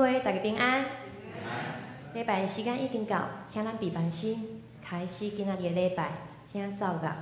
位大家平安。禮拜的時間已經到，請咱備辦心，開始今仔日的禮拜，請奏樂。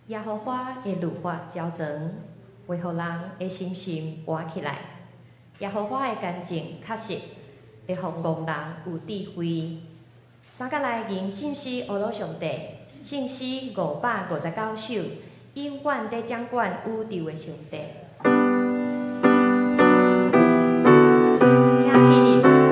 耶和華的律法齊全，會予人的心神活起來。耶和華的干淨確實，會予戇人有智慧。三角來吟聖詩，呵咾上帝，聖詩559首，永遠佇掌管宇宙的上帝。請起立。 Amen.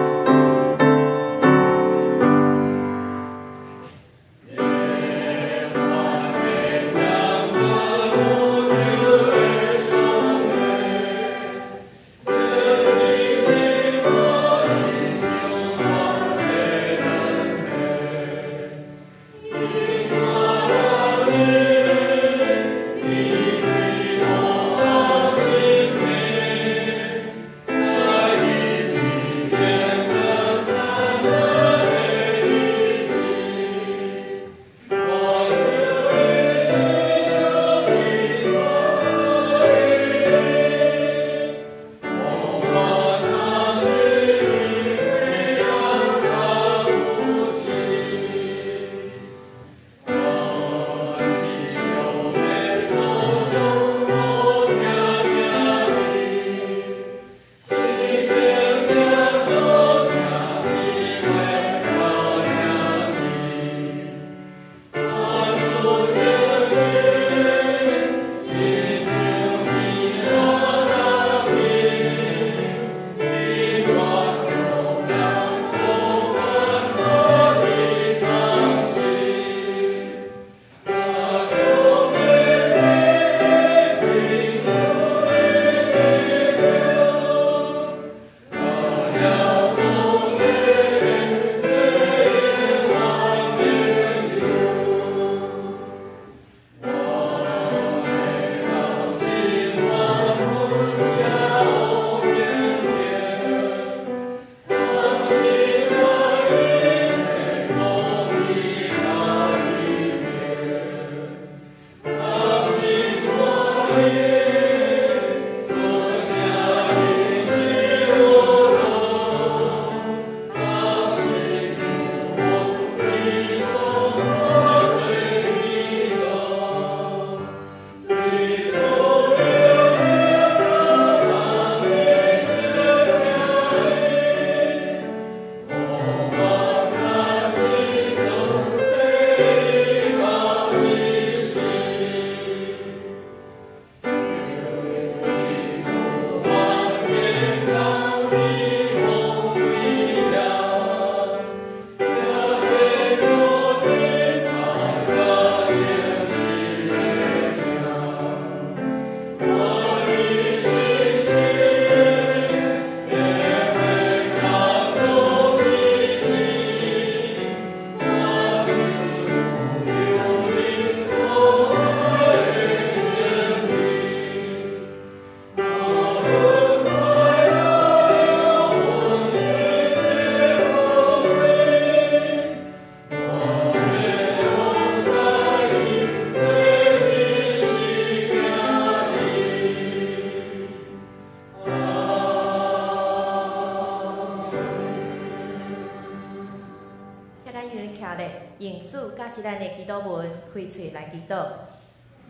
力，用主教示咱的祈禱文，開喙來祈禱。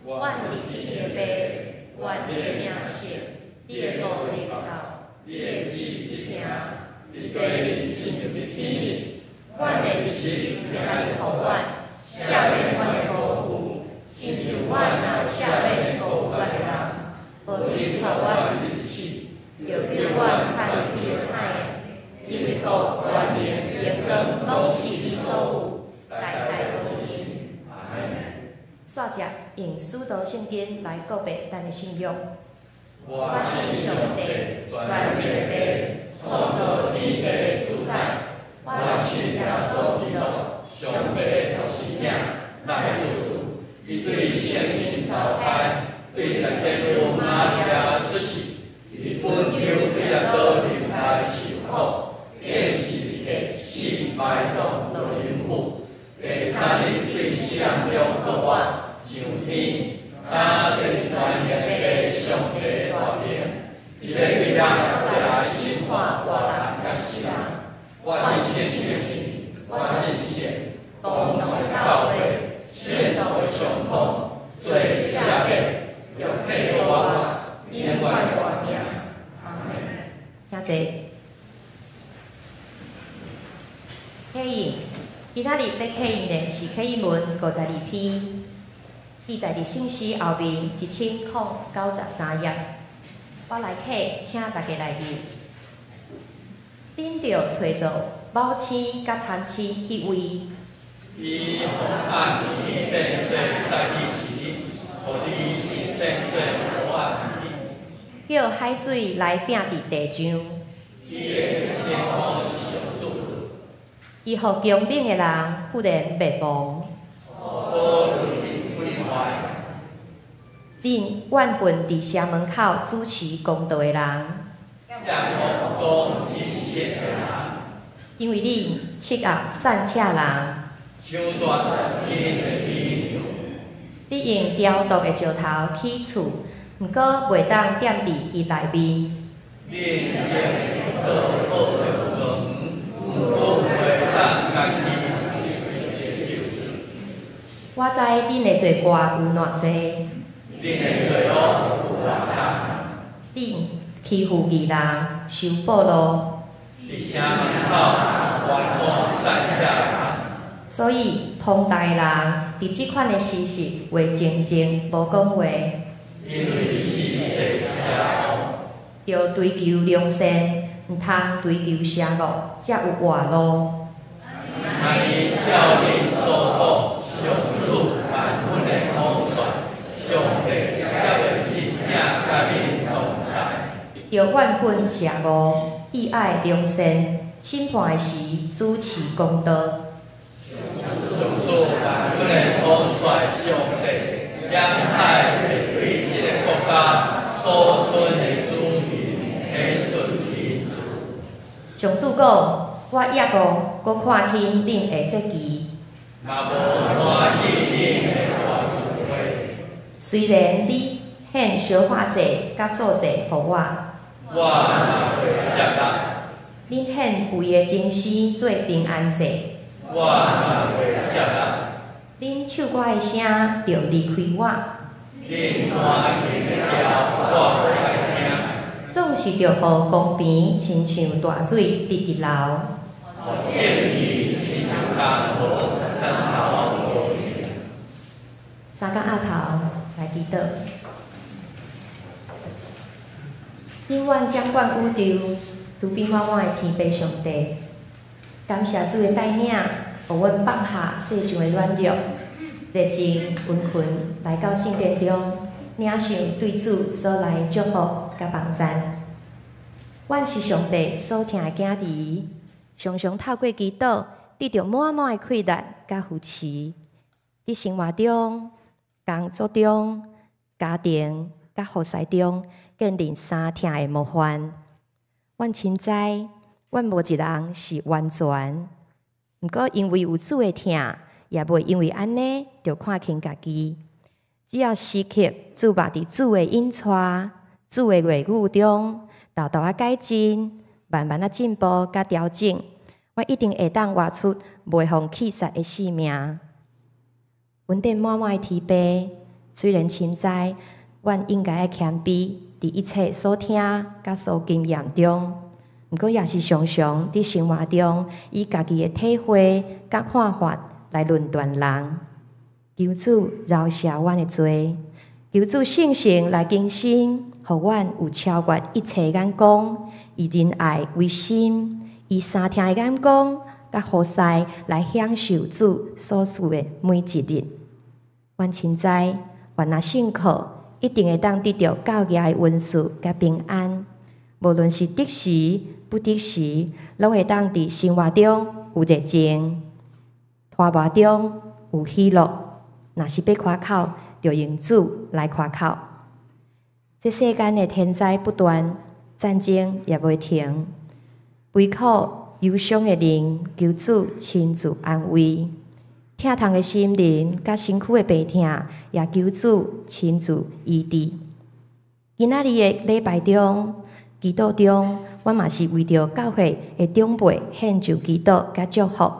阮佇天的父，願你的名聖，你的國臨到，你的旨意成，佇地裡親像佇天裡。阮的日食今仔日予阮，赦免阮的過誤，親像阮也赦免過誤阮的人。無得帶阮入試，著救阮脫離彼个歹的。因為國、權能、榮光，攏是你所有，代代無盡。阿門。煞接用使徒聖經來告白咱的信仰。我信上帝，全能的父，創造天地的主宰。我信耶穌基督，上帝的獨生囝，咱的主。伊對聖神投胎，對十世祖瑪利亞出世，佇本丟彼拉多猶太受苦，釘十字架死埋葬落陰府，第三日對死人中復活，上天，擔坐佇全能的父上帝大爿，伊欲對遐來審判活人佮死人。我信聖神，我信聖共同的教會，聖徒的相通，罪赦免，肉體復活，永遠活命。阿門。請坐。啟應，今仔日欲啟應的是啟應文52篇，記載佇聖詩後面1093頁。我來啟，請大家來認。恁著揣做某星佮參星彼位。伊予暗暝變做早起時，予日時變做烏暗暝。叫海水來拚佇地上。伊的稱呼是上主。伊予強猛的人忽然滅亡。予堡壘毀壞。恁怨恨佇城門口主持公道的人。厭惡講真實的人。因為恁斥壓散赤人。手斷𪜶的尾梁。你用雕琢的石頭起厝，毋過袂當踮佇彼內面。恁種做好的葡萄園，毋過袂當家己種酒。我知恁的罪過有偌濟。恁的罪惡有偌重。恁欺負義人，收賄賂。佇城門口冤枉散赤人。所以通達的人佇這款的時勢會靜靜無講話。因為時勢邪惡。著追求良善，毋通追求邪惡，才有活路。若伊照恁所講，上主萬軍的統帥，上帝才會真正佮恁同在。著怨恨邪惡，意愛良善，審判的時主持公道。上主萬軍的統帥上帝，檢採會對這个國家所剩的子民顯出仁慈。上主講：我抑閣閣看輕恁的節期。嘛無歡喜恁的大聚會。雖然你獻燒化祭佮素祭予我，我嘛袂接納。恁獻肥的精牲做平安祭，我嘛袂接納。恁唱歌的聲著離開我。恁彈琴的調，我無愛聽。總是著予江邊親像大水直直流。予正義親像江河，轉頭無去。三工阿頭來祈禱。永遠掌管宇宙、慈悲滿滿的天父上帝，感謝主的帶領，予阮放下世上的軟弱、熱情、殷勤來到聖殿中，領受對主所來的祝福佮幫贊。阮是上帝所疼的囝兒，常常透過祈禱得著滿滿的氣力佮扶持。佇生活中、工作中、家庭佮服侍中，建立三疼的模範。阮深知，阮無一人是完全，毋過因為有主的疼，也袂因為按呢就看輕家己。只要時刻注目佇主的引帶、主的話語中，沓沓仔改進，慢慢仔進步佮調整，我一定會當活出袂予棄殺的性命。恩典滿滿的天父，雖然深知阮應該愛謙卑，佇一切所聽佮所經驗中，毋過也是常常佇生活中以家己的體會佮看法來論斷人。求主饒赦阮的罪，求主聖神來更新，予阮有超越一切眼光，以仁愛為心，以三聽的眼光佮呼吸來享受主所賜的每一日。阮深知，阮若信靠，一定會當得著教義的恩賜佮平安。無論是得時不得時，攏會當佇生活中有熱情，拖磨中有喜樂。若是欲誇口，就用主來誇口。這世間的天災不斷，戰爭也袂停，悲苦憂傷的靈，求主親自安慰；疼痛的心靈，佮身軀的病痛，也求主親自醫治。今仔日的禮拜中，祈禱中，我嘛是為著教會的長輩獻上祈禱佮祝福。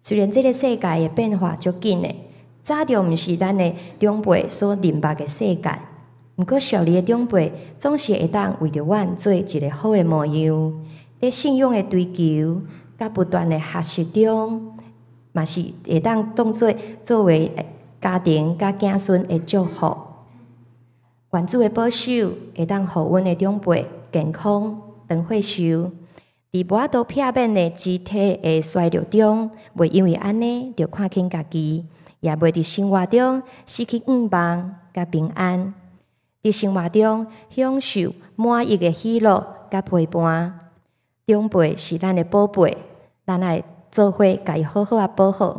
雖然這个世界的變化足緊的，早就毋是咱的長輩所認捌的世界。毋過屬靈的長輩總是會當為著阮做一个好的模樣。佇信仰的追求，佮不斷的學習中，嘛是會當當做作為家庭佮子孫的祝福。願主的保守會當予阮的長輩健康長歲壽，佇無法度避免的肢體的衰弱中，袂因為按呢就看輕家己，也袂佇生活中失去願望佮平安。佇生活中享受滿溢的喜樂佮陪伴。長輩是咱的寶貝，咱愛做伙共伊好好仔保護。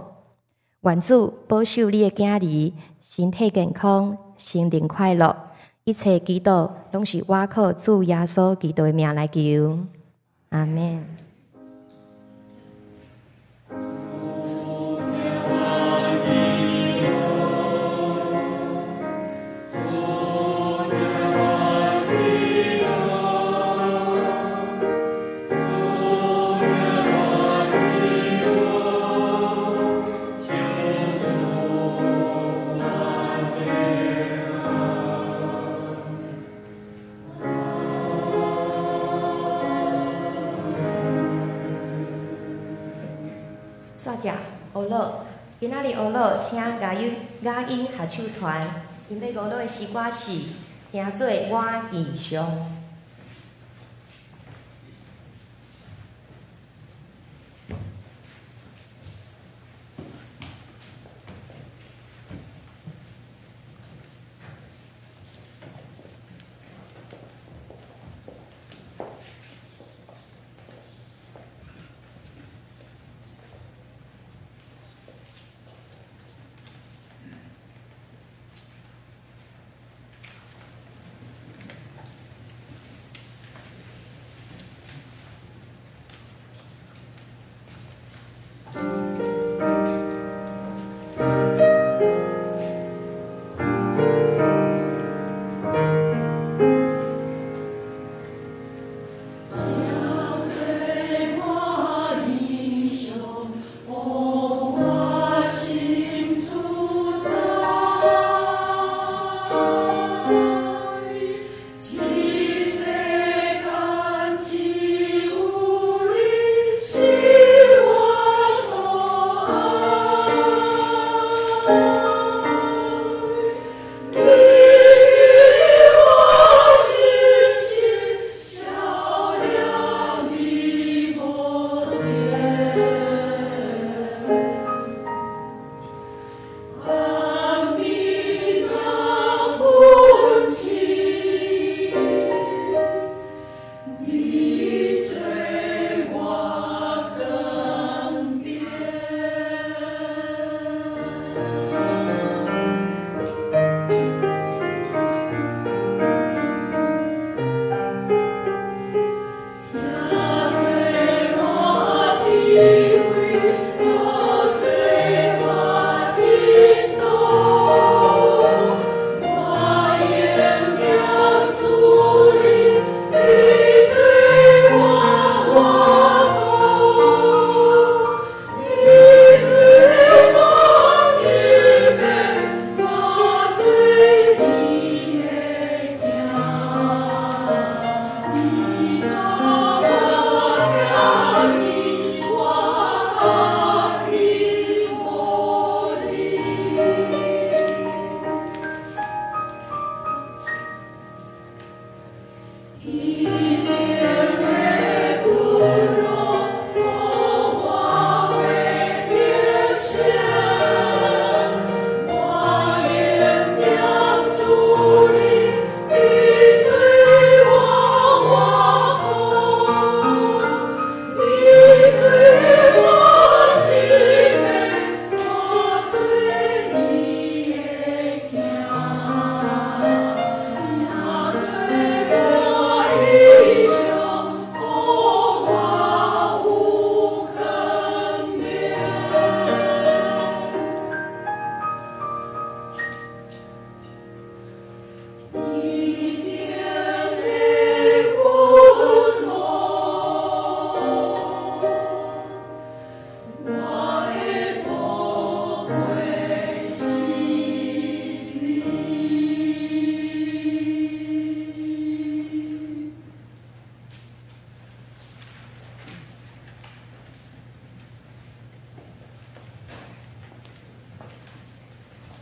願主保守你的囝兒身體健康，心靈快樂。一切祈禱攏是倚靠主耶穌基督的名來求，阿們。煞食呵咾，今仔日呵咾請雅音合唱團，𪜶欲呵咾的詩歌是《成做我異象》。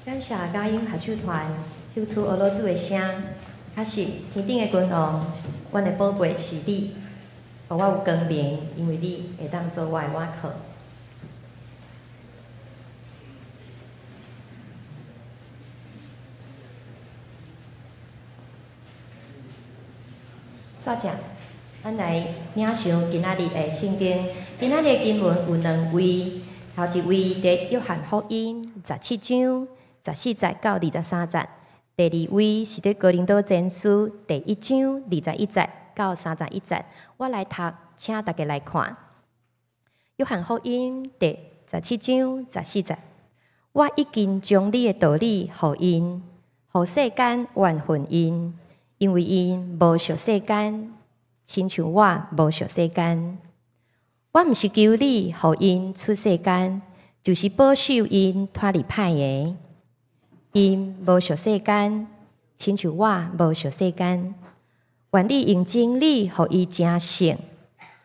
感謝佳音合唱團唱出俄羅主的聲，確實天頂的君王，阮的寶貝是你，予我有光明，因為你會當做我的倚靠。煞者，咱來領受今仔日的聖經。今仔日的經文有兩位，頭一位佇約翰福音十七章十四節到二十三節，第二位是佇哥林多前書第一章二十一節到三十一節。我來讀，請大家來看。約翰福音第十七章十四節，我已經將你的道理予𪜶，予世間怨恨𪜶，因為𪜶無屬世間，親像我無屬世間。我毋是求你予𪜶出世間，就是保守𪜶脫離歹的。𪜶無屬世間，親像我無屬世間。願你用真理予伊成聖，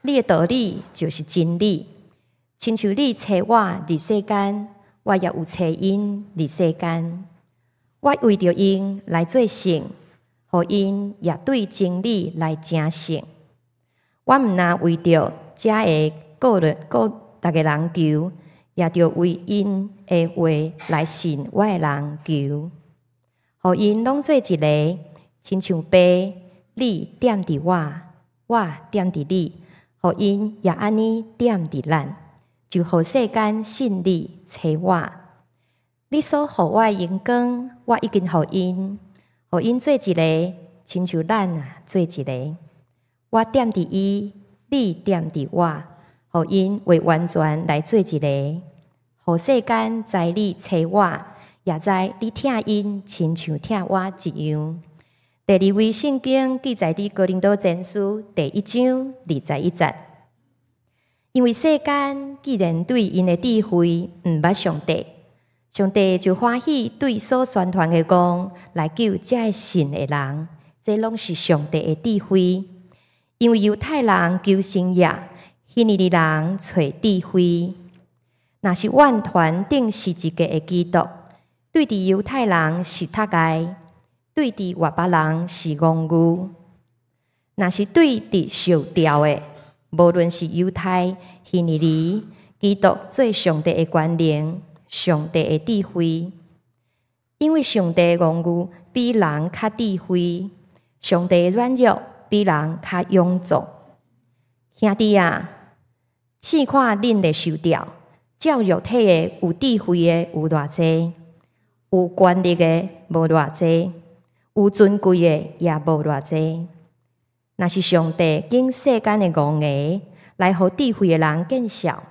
你的道理就是真理。親像你差我入世間，我也有差𪜶入世間。我為著𪜶來做聖，予𪜶也對真理來成聖。我毋但為著遮个顧慮顧逐个人求，也著為𪜶的話來信我的人求，予𪜶攏做一个，親像爸，你踮佇我，我踮佇你，予𪜶也按呢踮佇咱，就予世間信你差我。你所予我的榮光，我已經予𪜶，予𪜶做一个，親像咱啊做一个。我踮佇伊，你踮佇我，予𪜶會完全來做一個，予世間知你差我，也知你疼𪜶親像疼我一樣。第二位聖經記載佇哥林多前書第一章二十一節。因為世間既然對𪜶的智慧毋捌上帝，上帝就歡喜對所宣傳的光來救這个信的人，這攏是上帝的智慧。因為猶太人求神跡，希利尼人揣智慧。若是怨團釘十字架的基督，對佇猶太人是讀礙，對佇外邦人是戇愚。若是對佇受召的，無論是猶太、希利尼，基督做上帝的權能，上帝的智慧。因為上帝戇愚比人較智慧，上帝軟弱比人較勇壯。兄弟啊，試看恁的受召，照肉體的有智慧的有偌濟，有權力的無偌濟，有尊貴的也無偌濟。若是上帝揀世間的戇的來予智慧的人見笑，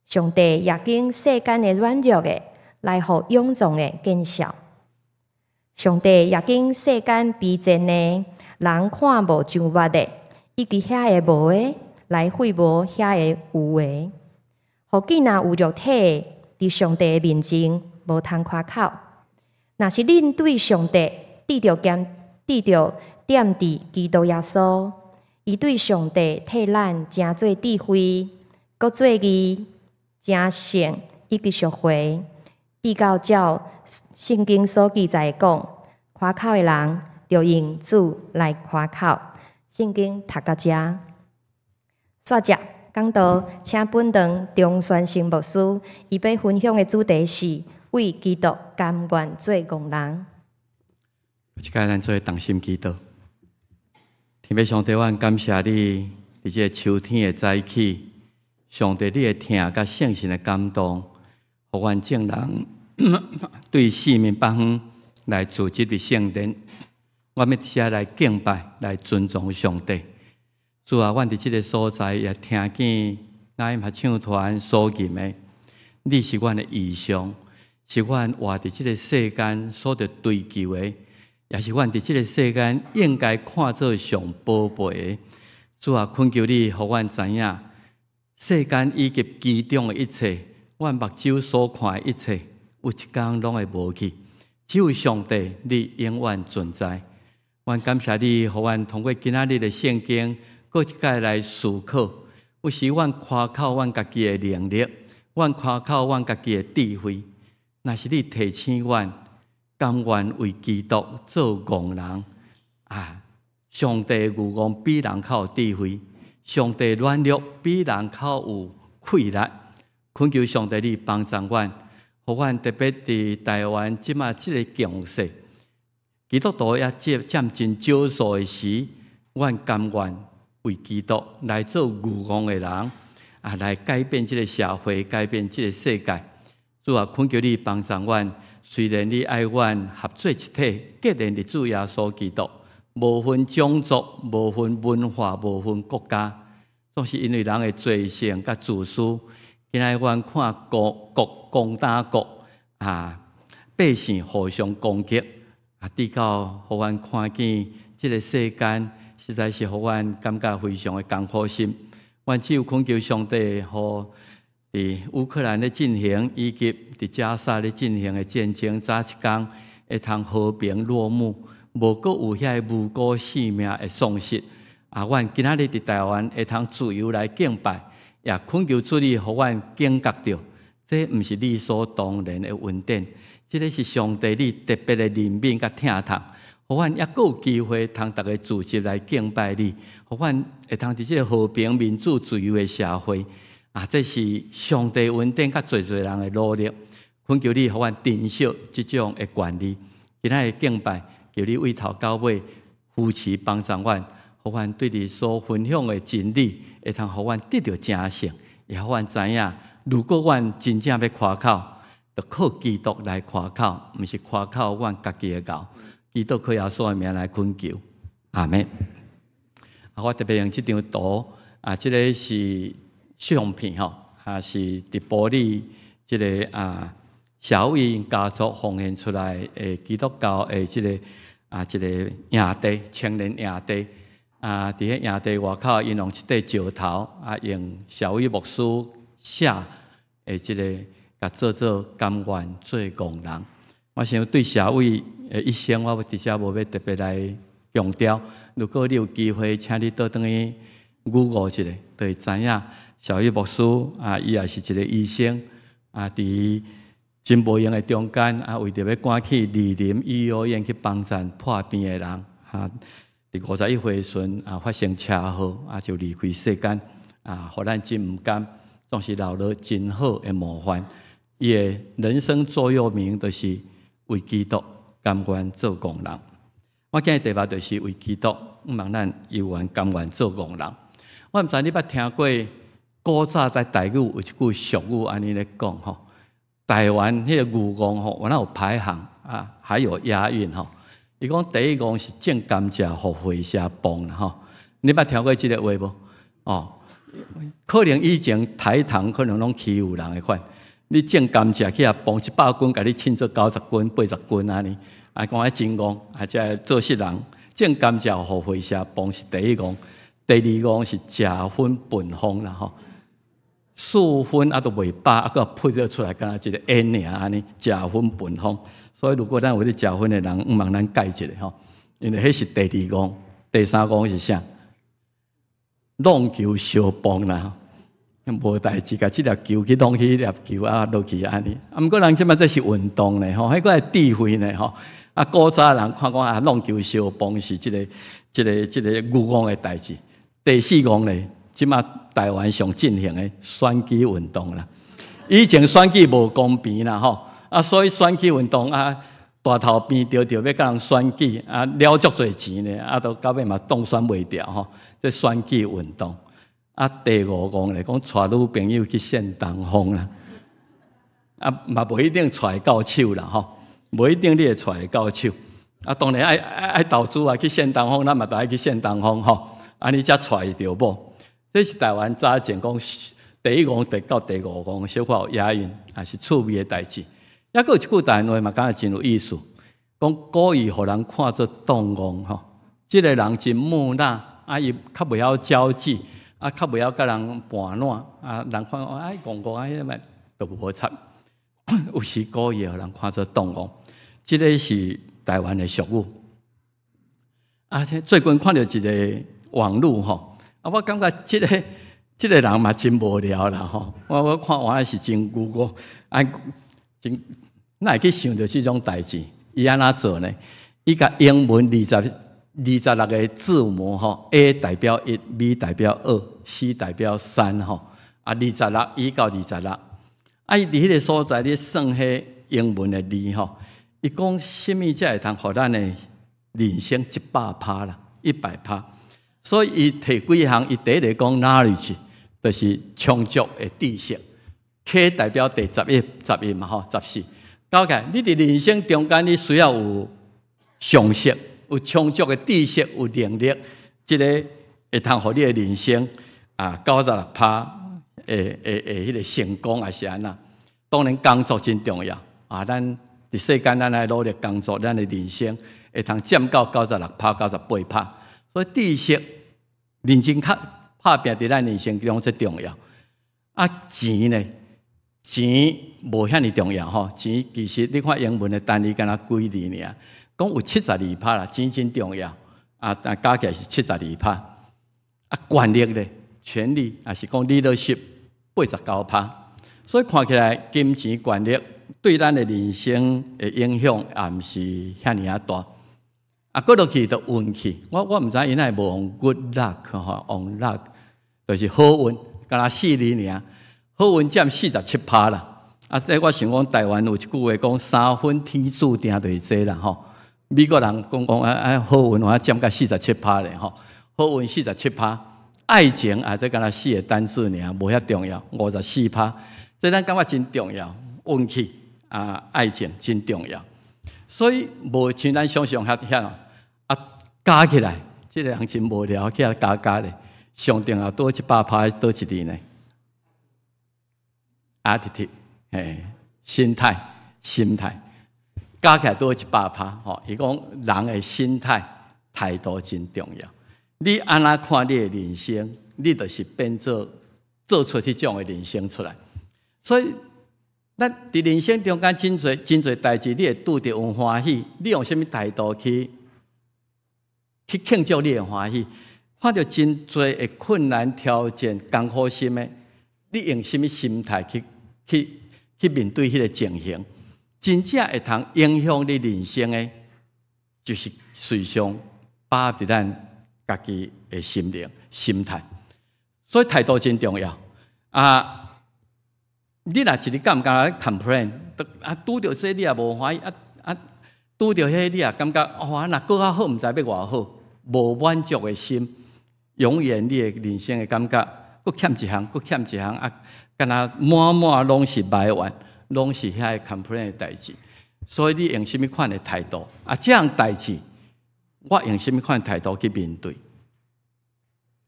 上帝也揀世間的軟弱的來予勇壯的見笑。上帝也揀世間卑賤的人看無上目的，以及遐个無的來廢無遐个有的，予囝若有肉體的，佇上帝的面前無通誇口。若是恁對上帝得著兼得著踮佇基督耶穌，伊對上帝替咱成做智慧，閣做義、成聖以及贖回，直到照聖經所記載的講，誇口的人著用主來誇口。聖經讀到遮，煞接講道，請本堂張宣成牧師，伊欲分享的主題是為基督甘願做戇人。這擺咱做同心祈禱。天父上帝，阮感謝你，佇這个秋天的早起，上帝你的疼佮聖神的感動，予阮眾人對四面八方來聚集佇聖殿，阮欲佇遮來敬拜，來尊崇上帝。主啊，阮佇這个所在也聽見雅音合唱團所吟的，你是阮的異象，是阮活佇這个世間所著追求的，也是阮佇這个世間應該看做上寶貝的。主啊，懇求你，予阮知影世間以及其中的一切，阮目睭所看的一切，有一天攏會無去。只有上帝，你永遠存在。阮感謝你，予阮通過今仔日的聖經，閣一擺來思考。有時阮誇口阮家己的能力，阮誇口阮家己的智慧，若是你提醒阮，甘願為基督做戇人啊！上帝愚戇比人較有智慧，上帝軟弱比人較有氣力。懇求上帝你幫助阮，予阮特別佇台灣這馬這个局勢，基督徒也佔真少數的時，阮甘願為基督來做愚戇的人啊，來改變這个社會，改變這个世界。主啊，懇求你幫助阮。雖然你愛阮合做一體，結連佇主耶穌基督，無分種族、無分文化、無分國家，總是因為人的罪性佮自私。今仔日阮看各國攻打國啊，百姓互相攻擊啊，直到予阮看見這个世間，實在是予阮感覺非常的艱苦心。阮只有懇求上帝，予佇烏克蘭咧進行，以及佇加沙咧進行的戰爭，早一工會通和平落幕，無閣有遐个無辜性命的喪失。啊，阮今仔日佇台灣會通自由來敬拜，也懇求主你予阮警覺著，這毋是理所當然的恩典，這个是上帝你特別的憐憫佮疼痛，予阮猶閣有機會通逐家聚集來敬拜你，予阮會通佇這个和平、民主、自由的社會。啊，這是上帝恩典，佮濟濟人的努力，懇求你予阮珍惜這種的權利。今仔日敬拜，求你對頭到尾扶持幫助阮，予阮對你所分享的真理，會通予阮得著成聖，也予阮知影，如果阮真正欲誇口，就靠基督來誇口，毋是誇口阮家己的𠢕。基督靠耶穌的名來懇求，阿們。啊，我特別用這張圖，啊，這个是相片吼，啊是佇埔里這个啊蕭偉家族奉獻出來的基督教的這个啊這个營地，青年營地啊，佇彼營地外口，𪜶用一塊石頭啊，用蕭偉牧師寫的這个，共做做甘願做戇人。我想對蕭偉的一生，我佇遮無欲特別來強調。如果你有機會，請你倒轉去 Google 一下，就會知影蕭偉牧師啊，伊也是一個醫生啊，佇真無閒的中間啊，為著欲趕去士林醫學院去幫贊破病的人啊，佇51歲時陣啊，發生車禍啊，就離開世間啊，予咱真毋甘，總是留落真好的模範。伊的人生座右銘就是為基督甘願做戇人。我今日題目就是為基督，望咱猶原甘願做戇人。我毋知你捌聽過古早在台語有一句俗語按呢咧講吼，台灣彼个愚戇吼，原來有排行啊，還有押韻吼。伊講第一戇是種甘蔗予火車磅啦吼，你捌聽過這个話無？哦，可能以前台糖可能攏欺負人的款，你種甘蔗去遐磅100斤，共你稱做90斤、80斤按呢，啊講彼真戇，啊這做事人種甘蔗予火車磅是第一戇，第二戇是食薰笨風啦吼。4分啊都袂飽，啊閣噴咗出來，敢若一个煙爾按呢，食薰笨風。所以如果咱有咧食薰的人，毋茫咱改一下吼，因為彼是第二戇，第三戇是啥？挵球相磅啦，無代誌，共這粒球去挵彼粒球啊落去按呢。啊，毋過人這擺這是運動呢吼，彼個係智慧呢吼。啊，古早人看講啊，挵球相磅是這个、這个、這個愚戇的代誌。第四戇咧，這擺台灣上進行的選舉運動啦。以前選舉無公平啦吼，啊，所以選舉運動啊，大頭病著著欲共人選舉啊，了足濟錢呢，啊，都到尾嘛當選袂著吼。這選舉運動啊，第五戇咧講帶女朋友去扇東風啦，啊嘛無一定帶會到手啦吼，無一定你會帶會到手。啊，當然愛愛愛投資啊，去扇東風，咱嘛著愛去扇東風吼，按呢才帶會著某。這是台灣早前講第一戇到第五戇，小可有押韻，也是趣味的代誌。猶閣有一句台灣話嘛，感覺真有意思，講故意予人看做擋戇吼。這个人真木訥，啊，伊較袂曉交際，啊，較袂曉佮人盤撋，啊，人看哎戇戇啊，彼個都無插。有時故意予人看做擋戇，這个是台灣的俗語。啊，最近看著一个網路吼。啊，我感覺這个人嘛真無聊啦吼！我看完是真愚戇，啊，真哪會去想著這種代誌？伊按怎做呢？伊共英文26個字母吼，A 代表一，B 代表二，C 代表三吼，啊，26，1到26，啊，伊佇彼個所在咧算彼英文的字吼，伊講啥物才會通予咱的人生100趴啦，100趴。所以伊提幾項，伊第一個講 knowledge，就是充足的知識。K 代表第十一，十一嘛吼，14。搞起來，你佇人生中間，你需要有常識，有充足的知識，有能力，這个會通予你的人生啊96趴的彼个成功，抑是按怎？當然工作真重要啊！咱佇世間，咱愛努力工作，咱的人生會通佔到96趴、98趴。所以知識認真較拍拚佇咱人生中最重要。啊，錢呢？錢無遐爾重要吼。錢其實你看英文的單字敢若幾字爾，講有72趴啦，錢真重要。啊，但加起來是72趴。啊，權力咧，權力抑是講 leadership 89趴。所以看起來金錢權力對咱的人生的影響也毋是遐爾仔大。啊，過落去就運氣，我毋知𪜶會無用 good luck 吼，用 luck 就是好運，敢若四字爾，好運佔47趴啦。啊，這我想講台灣有一句話講三分天注定就是這啦吼。美國人講講啊，好運我佔甲四十七趴咧吼，好運四十七趴，愛情啊，這敢若四個單字爾，無遐重要，54趴。這咱感覺真重要，運氣啊，愛情真重要，所以無像咱想象遐遐啊，加起來，這个人真無聊，去遐加加咧，上重要佗100趴佗一字呢？attitude，嘿，心態，心態，加起來拄100趴吼。伊講人的心態態度真重要。你按怎看你的人生，你就是變做做出彼種的人生出來。所以，咱佇人生中間真濟真濟代誌，你會拄著毋歡喜。你用啥物態度去慶祝你的歡喜？看著真濟的困難挑戰、艱苦心的，你用啥物心態去面對彼个情形？真正會通影響你人生的，就是隨常把握佇咱家己的心靈、心態。所以態度真重要啊！你若一日感覺 complain，啊拄著這你也無歡喜，啊啊拄著彼你也感覺哦，若閣較好，毋知欲偌好，無滿足的心，永遠你的人生會感覺閣欠一項，閣欠一項啊，敢若滿滿攏是埋怨，攏是遐个 complain 的代誌。所以你用啥物款的態度？啊，這項代誌，我用啥物款態度去面對，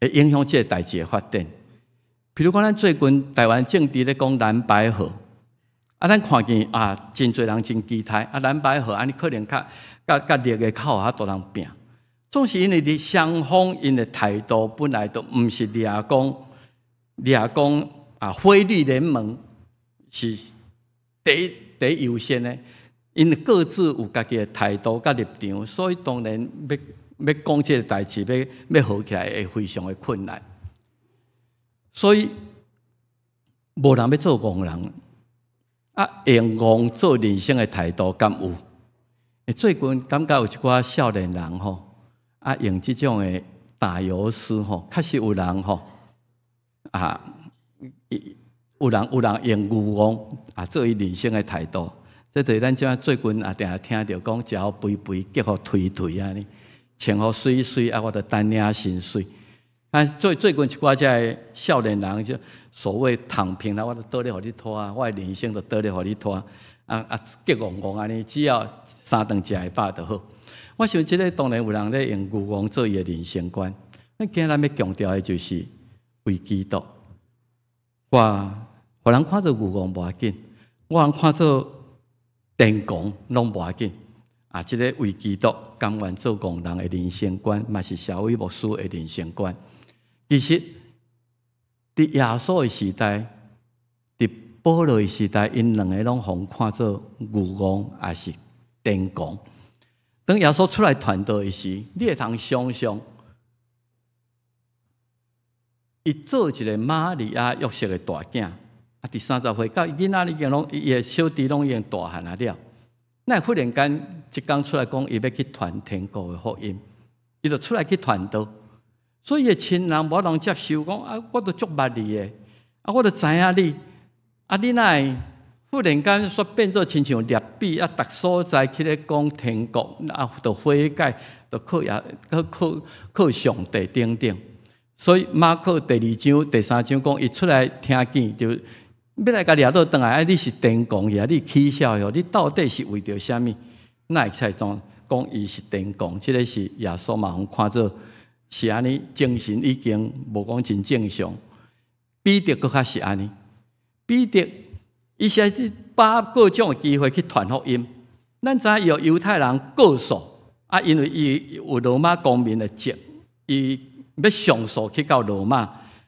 會影響這个代誌的發展。比如講，咱最近台灣政治咧講藍白合，啊，咱看見啊，真濟人真期待啊，藍白合按呢可能較較較綠的較有法度通拼。總是因為佇雙方𪜶的態度本來就毋是掠講掠講啊，非綠聯盟是第一第一優先的，𪜶各自有家己的態度佮立場，所以當然欲欲講這个代誌，欲欲合起來會非常的困難。所以無人欲做戇人，啊，用戇做人生的態度敢有？最近感覺有一寡少年人吼，啊，用這種的打油詩吼，確實有人吼，啊，有人用牛戇啊做伊人生的態度。這就是咱這最近也定定聽著講，食予肥肥，激予頹頹按呢，穿予媠媠，啊，我就等領薪水。啊，最近一寡這个少年人就所謂躺平啦，我就倒咧予你拖啊，我的人生就倒咧予你拖，啊啊，激戇戇按呢，只要三頓食會飽就好。我想這个當然有人咧用牛戇做伊的人生觀。咱今日欲強調的就是為基督，我予人看做牛戇無要緊，予人看做癲狂攏無要緊。啊，這个為基督甘願做戇人的人生觀，嘛是蕭偉牧師的人生觀。其實，佇耶穌的時代，佇保羅的時代，𪜶兩个攏予看做牛戇，抑是癲狂。當耶穌出來傳道的時，你會通想象，伊做一个瑪利亞約瑟的大囝，啊，佇30歲到囡仔已經攏伊的小弟攏已經大漢啊了。哪會忽然間一工出來講，伊欲去傳天國的福音，伊就出來去傳道。所以伊的親人無通接受，講啊，我都足捌你的，啊，我都知影你，啊，你哪會忽然間煞變做親像掠比啊，逐所在去咧講天國，啊，著悔改，著靠耶，靠靠靠上帝等等。所以馬可第二章、第三章講，伊出來聽見就欲來共掠倒轉來，啊！你是癲狂去啊！你起痟去，你到底是為著啥物？哪會使講講伊是癲狂？這个是耶穌嘛，予看做是按呢，精神已經無講真正常。彼得閣較是按呢，彼得伊是把握各種的機會去傳福音。咱知影猶太人告訴啊，因為伊有羅馬公民的籍，伊欲上訴去到羅馬，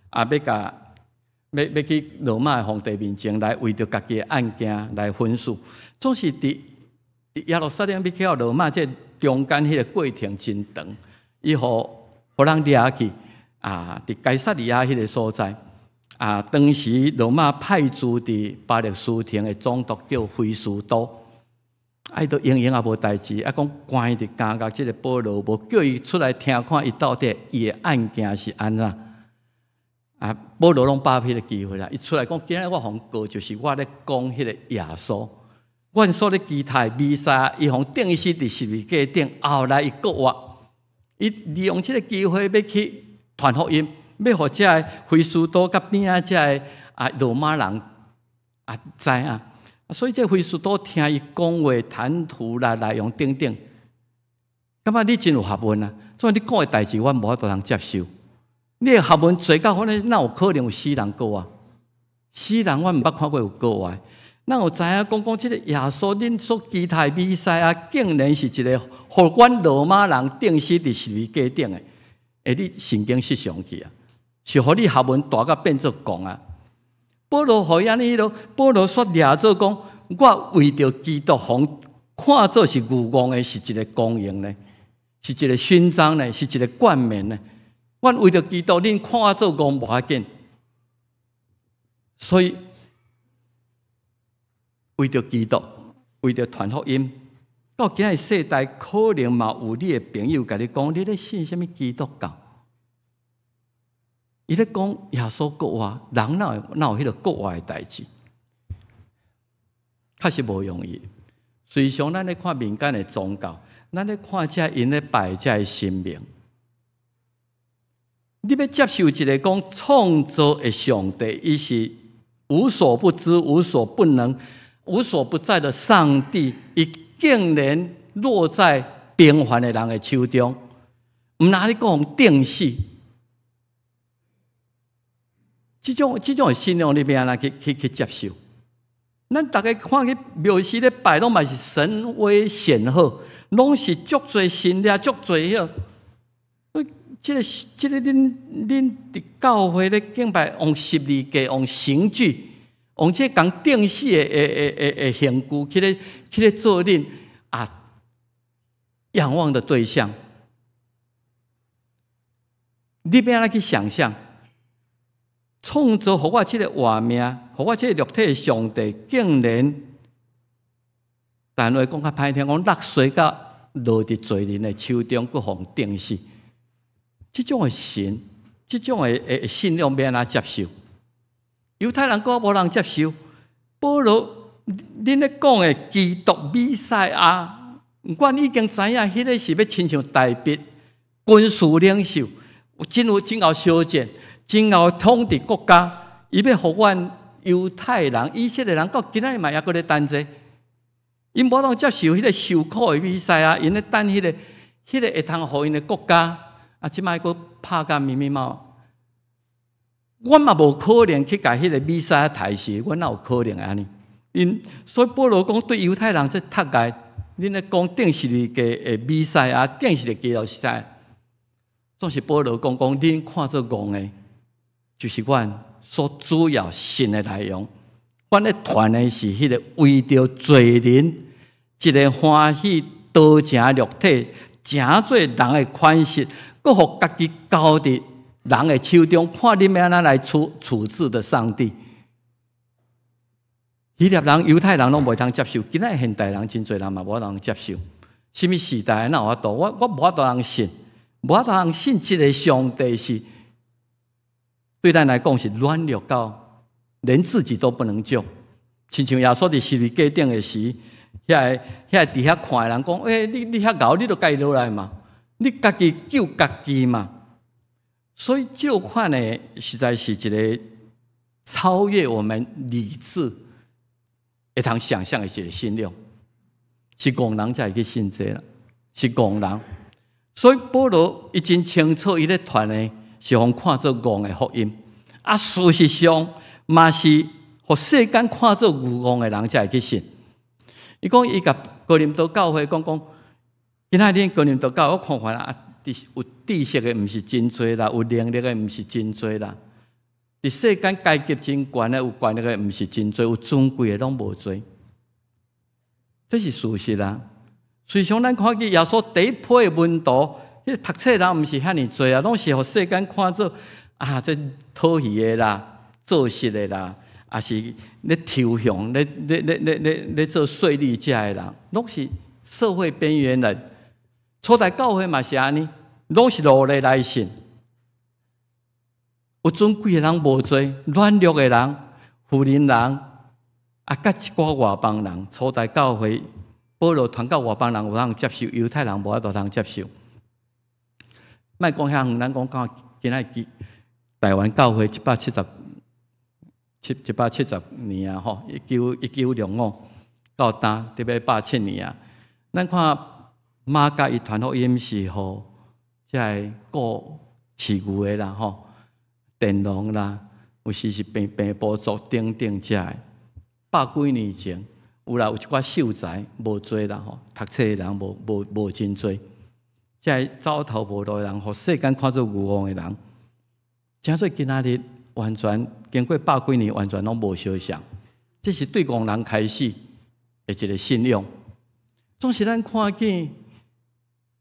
啊，欲共欲欲去羅馬的皇帝面前來為著家己的案件來申訴。總是佇耶路撒冷欲去到羅馬這中間彼个過程真長，伊予予人掠去啊，佇該撒利亞彼個所在啊，當時羅馬派駐佇巴勒斯坦的總督叫菲斯都。啊！伊都閒閒也無代誌，啊，講關佇監獄這个保羅，無叫伊出來聽看，伊到底伊的案件是按怎？啊，保羅攏把握彼个機會啦！伊出來講，今日我予人告，就是我咧講彼个耶穌，阮所咧期待彌賽亞，伊予釘死佇十字架頂，後來伊復活，伊利用這个機會欲去傳福音，欲予這个菲斯都佮邊仔這个啊羅馬人啊知影。所以這菲斯都聽伊講話、談吐啦、內容等等，感覺你真有學問啊！所以你講的代誌，阮無法度通接受。你的學問濟到反正哪有可能有死人復活？死人阮毋捌看過有復活。哪有知影講講這个耶穌，恁所期待彌賽亞，竟然是一个予阮羅馬人釘死佇十字架頂的？欸，你神經失常去啊！是予你學問大甲變做戇啊！保羅予伊按呢囉，保羅煞掠做講，我為著基督予人看做是愚戇的，是一个光榮呢，是一个勳章呢，是一个冠冕呢。我為著基督，恁看我做戇無要緊。所以為著基督，為著傳福音，到今日世代，可能嘛有你的朋友共你講，你咧信啥物基督教？伊咧講耶穌復活，人哪有哪有彼个復活的代誌？確實無容易。隨常咱咧看民間的宗教，咱咧看這𪜶咧拜這个神明，你欲接受一个講創造的上帝，伊是無所不知、無所不能、無所不在的上帝，伊竟然落在平凡的人的手中，毋但你閣予人釘死。這種這種的信仰，你欲按怎去去去接受？咱逐家看去廟時咧拜，攏嘛是神威顯赫，攏是足濟神力，足濟彼。這个這个恁恁佇教會咧敬拜，用十字架，用刑具，用這共釘死的的的的的刑具去咧去咧做恁啊仰望的對象。你欲按怎去想象？創造予我這个活命，予我這个肉體的上帝，竟然，但話講較歹聽，講落衰甲落佇罪人的手中，閣予人釘死。這種的神，這種的的信仰，欲按怎接受？猶太人閣無人接受。保羅，恁咧講的基督彌賽亞，阮已經知影，彼个是欲親像大衛軍事領袖，真有真𠢕相戰。真𠢕統治國家，伊欲予阮猶太人、以色列人，到今仔日嘛猶閣咧等這個。𪜶無通接受彼个受苦的彌賽亞，𪜶咧等彼个、彼个會通予𪜶的國家。啊，這擺閣拍甲密密麻麻。阮嘛無可能去共彼个彌賽亞刣死，阮哪有可能按呢？𪜶所以保羅講對猶太人這讀來，恁咧講釘十字架的彌賽亞，釘十字架就是啥？總是保羅講講，恁看做戇的。就是阮所主要信的內容，阮咧傳的是彼个為著罪人，一个歡喜多情肉體，成做人的款式，閣予家己交佇人的手中，看恁欲按怎來處處置的上帝。希臘人、猶太人攏袂通接受，今仔現代人真濟人嘛無法度接受。啥物時代哪有法度？我無法度通信，無法度通信這个上帝是對咱來講是軟弱到連自己都不能救。親像耶穌佇十字架頂的時，遐個佇遐看的人講：欸，你遐𠢕，你著家己落來嘛，你家己救家己嘛。所以這款的實在是一个超越我們理智會通想象的一个信仰，是戇人才會去信這个啦，是戇人。所以保羅伊真清楚，伊咧傳的是予看做戇的福音，啊，事實上嘛是予世間看做愚戇的人才會去信。伊講伊共哥林多教會講講，今仔日哥林多教會我看看啊，有知識的毋是真濟啦，有能力的毋是真濟啦。佇世間階級真懸的，有權力的毋是真濟，有尊貴的攏無濟。這是事實啊。事實上，咱看見耶穌第一批的門徒，彼个讀冊人毋是遐爾濟啊，攏是予世間看做啊，這討魚的啦，做穡的啦，抑是咧抽象、咧做稅吏遮的人，攏是社會邊緣人。初代教會嘛是按呢，攏是奴隸來信。有尊貴的人無濟，軟弱的人、婦人人，啊，佮一寡外邦人。初代教會，保羅傳到外邦人有通接受，猶太人無法度通接受。莫講遐遠，咱講到今仔日台灣教會170年啊，吼，1965到今，得欲170年啊。咱看馬偕伊傳福音是予這个顧飼牛的啦，吼，佃農啦，有時是平埔族等等遮个。百幾年前有啦，有一寡秀才無濟啦，吼，讀冊的人無真濟。這个走投無路的人，予世間看做愚戇的人，成做今仔日完全經過百幾年，完全攏無相像。這是對戇人開始的一个信仰。總是咱看見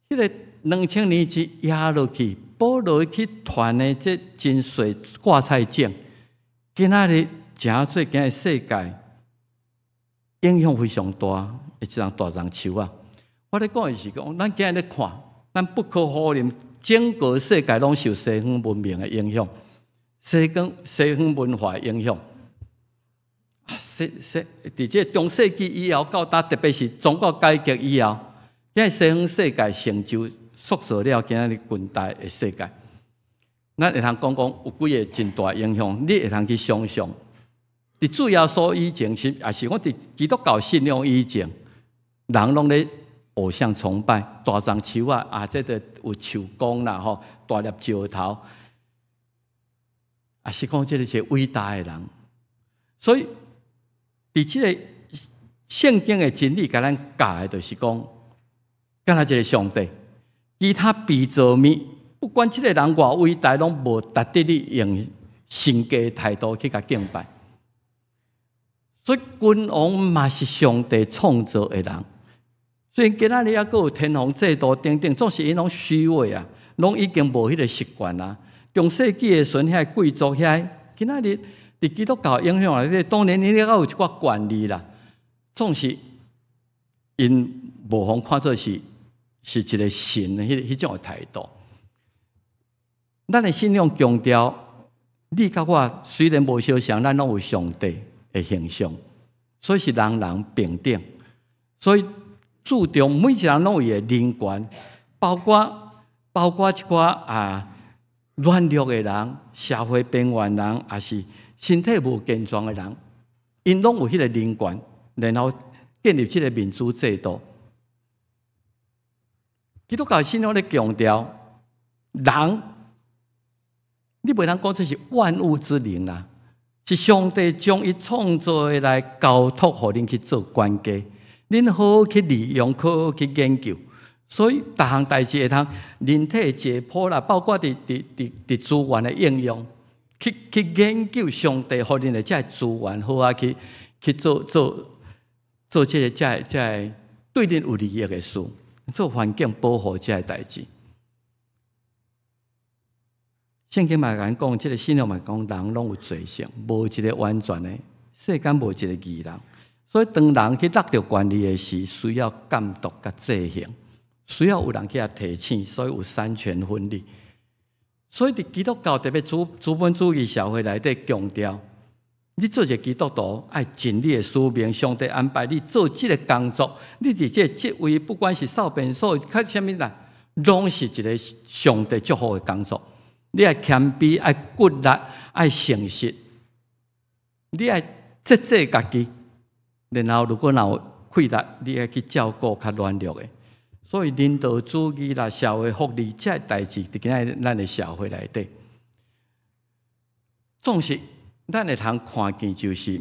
彼个2000年前壓落去，保羅去傳的這真濟掛菜種，今仔日成做今日世界影響非常大，一叢大樟樹仔。我咧講的是講，咱今日咧看，咱不可否認，整個世界攏受西方文明的影響，西方文化的影響。佇這中世紀以後到今，特別是宗教改革以後，今日西方世界成就塑造了今仔日近代的世界。咱會通講講有幾个真大影響，你會通去想象。佇主耶穌以前是，抑是講佇基督教信仰以前，人攏咧偶像崇拜，大樟樹仔啊，這个有樹公啦吼，大粒石頭，抑是講這个是偉大的人。所以，佇這个聖經的真理，共咱教的，就是講，敢若一个上帝，其他被造物，不管這个人偌偉大，攏無值得你用神家態度去共敬拜。所以君王嘛是上帝創造的人。雖然今仔日猶閣有天皇制度等等，總是𪜶攏虛偽啊，攏已經無彼个實權啊。中世紀的時陣，遐貴族遐，今仔日佇基督教影響內底，當然𪜶猶閣有一寡權利啦。總是𪜶無予看做是一个神的彼種的態度。咱的信仰強調，你佮我雖然無相像，咱攏有上帝的形象，所以是人人平等。所以注重每一个人攏有伊的人權，包括一寡啊軟弱的人、社會邊緣人，抑是身體無健壯的人，𪜶攏有彼个人權，然後建立這个民主制度。基督教信仰咧強調，人，你袂通講這是萬物之靈啦，是上帝將伊創造的來交託予恁去做管家，恁好好去利用，好好去研究。所以，逐項代誌會通人體解剖啦，包括佇資源的應用，去研究上帝予恁的這个資源，好啊去做這个這个對恁有利益的事，做環境保護這个代誌。聖經嘛共咱講，這个信仰嘛講，人攏有罪性，無一个完全的。世間無一個義人。所以當人去得著權利的時，需要監督佮制衡，需要有人去遐提醒，所以有三權分立。所以佇基督教特別資本主義社會內底強調，你做一個基督徒，愛盡你的使命，上帝安排你做這個工作，你佇這個職位，不管是掃便所，較啥物啦，攏是一個上帝祝福的工作。你愛謙卑，愛骨力，愛誠實，你愛節制家己。然後，如果若有氣力，你愛去照顧較軟弱的。所以，人道主義啦、社會福利這个代誌，佇今仔日咱的社會內底，總是咱會通看見，就是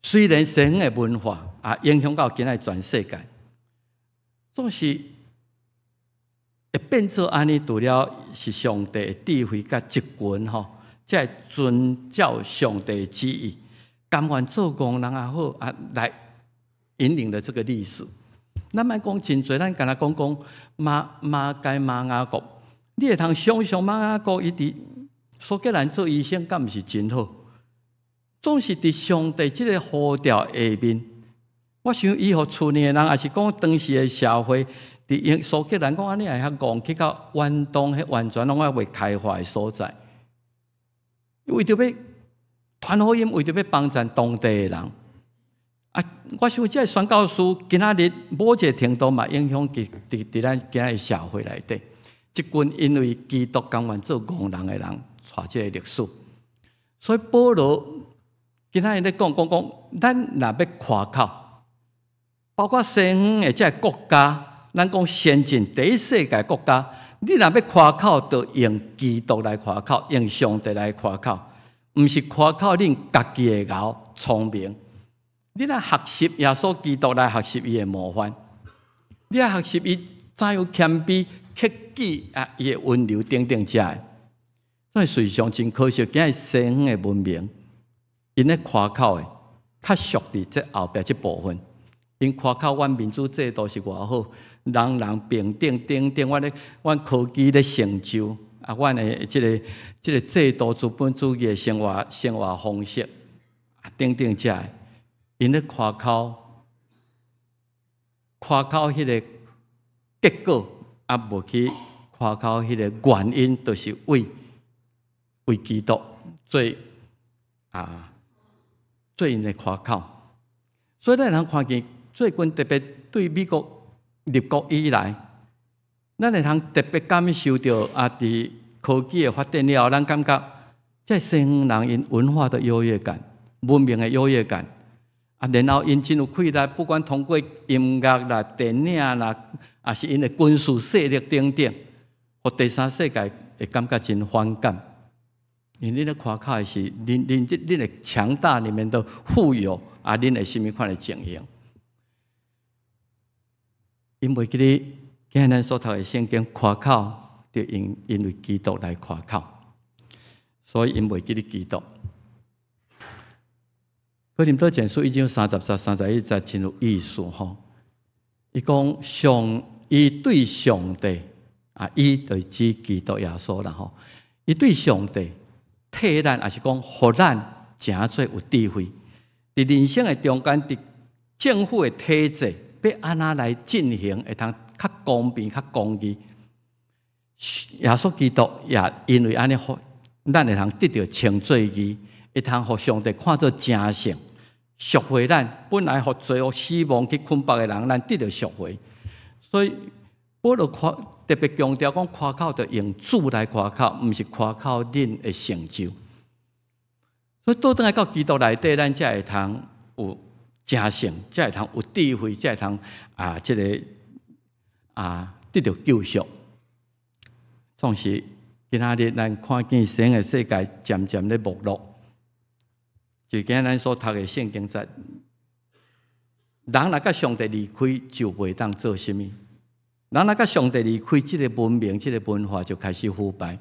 雖然西方的文化啊影響到今仔日全世界，總是會變做按呢，除了是上帝的智慧佮一群吼，才會遵照上帝的旨意，甘願做戇人也好啊，來引領了這個歷史。咱莫講真濟，咱干焦講講馬偕馬雅各，你會通想像馬雅各伊佇蘇格蘭做醫生，敢毋是真好？總是佇上帝這個呼召下面，我想伊予厝內的人，抑是講當時的社會，佇英蘇格蘭講按呢會遐戇去到遠東，彼完全攏猶未開發的所在，為著欲傳福音，為著欲幫贊當地的人。啊，我想這个宣教士今仔日某一個程度嘛，影響佇咱今仔日社會內底，這群因為基督甘願做戇人的人，帶這个歷史。所以保羅今仔日咧講講講，咱若欲誇口，包括西方的這个國家，咱講先進第一世界國家，你若欲誇口，就用基督來誇口，用上帝來誇口，毋是誇口恁家己的𠢕聰明。你若學習耶穌基督來學習伊的模範，你愛學習伊怎樣謙卑、克己啊，伊的溫柔等等遮的。所以事實上真可惜，今仔日西方的文明，𪜶咧誇口的，較屬佇這後壁這部分。𪜶誇口，阮民主制度是偌好，人人平等等等，阮咧阮科技咧成就，啊，阮的這個制度資本主義的生活方式啊等等遮的。𪜶咧誇口，誇口彼个結果，啊，無去誇口彼个原因，就是為基督做啊，做𪜶的誇口。所以咱會通看見最近特別對美國立國以來，咱會通特別感受著啊，佇科技的發展了後，咱感覺這西方人𪜶文化的優越感、文明的優越感。啊，然後𪜶真有氣力，不管通過音樂啦、電影啦，抑是𪜶的軍事勢力等等，予第三世界會感覺真反感。因為恁咧誇口的是恁的強大，你們的富有啊，恁的啥物款的情形？𪜶袂記得今日咱所讀的聖經誇口，就因為基督來誇口，所以𪜶袂記得基督。哥林多前書一章三十節、31節真有意思吼。伊講上，伊對上帝啊，伊就是指基督耶穌啦吼。伊對上帝替咱，抑是講予咱成做有智慧。佇人生的中間，佇政府的體制欲按怎來進行，會通較公平、較公義。耶穌基督也因為按呢，咱會通得著稱做義，會通予上帝看做成聖，贖回咱。本來予罪惡死亡去捆綁的人，咱得著贖回。所以保羅誇特別強調講，誇口就用主來誇口，毋是誇口恁的成就。所以倒轉來到基督內底，咱才會通有成聖，才會通有智慧，才會通啊，這個啊得著救贖。總是今仔日咱看見西方的世界漸漸咧沒落。就今仔咱所讀的聖經節，人若佮上帝離開，就袂當做啥物。人若佮上帝離開，這个文明、這个文化就開始腐敗。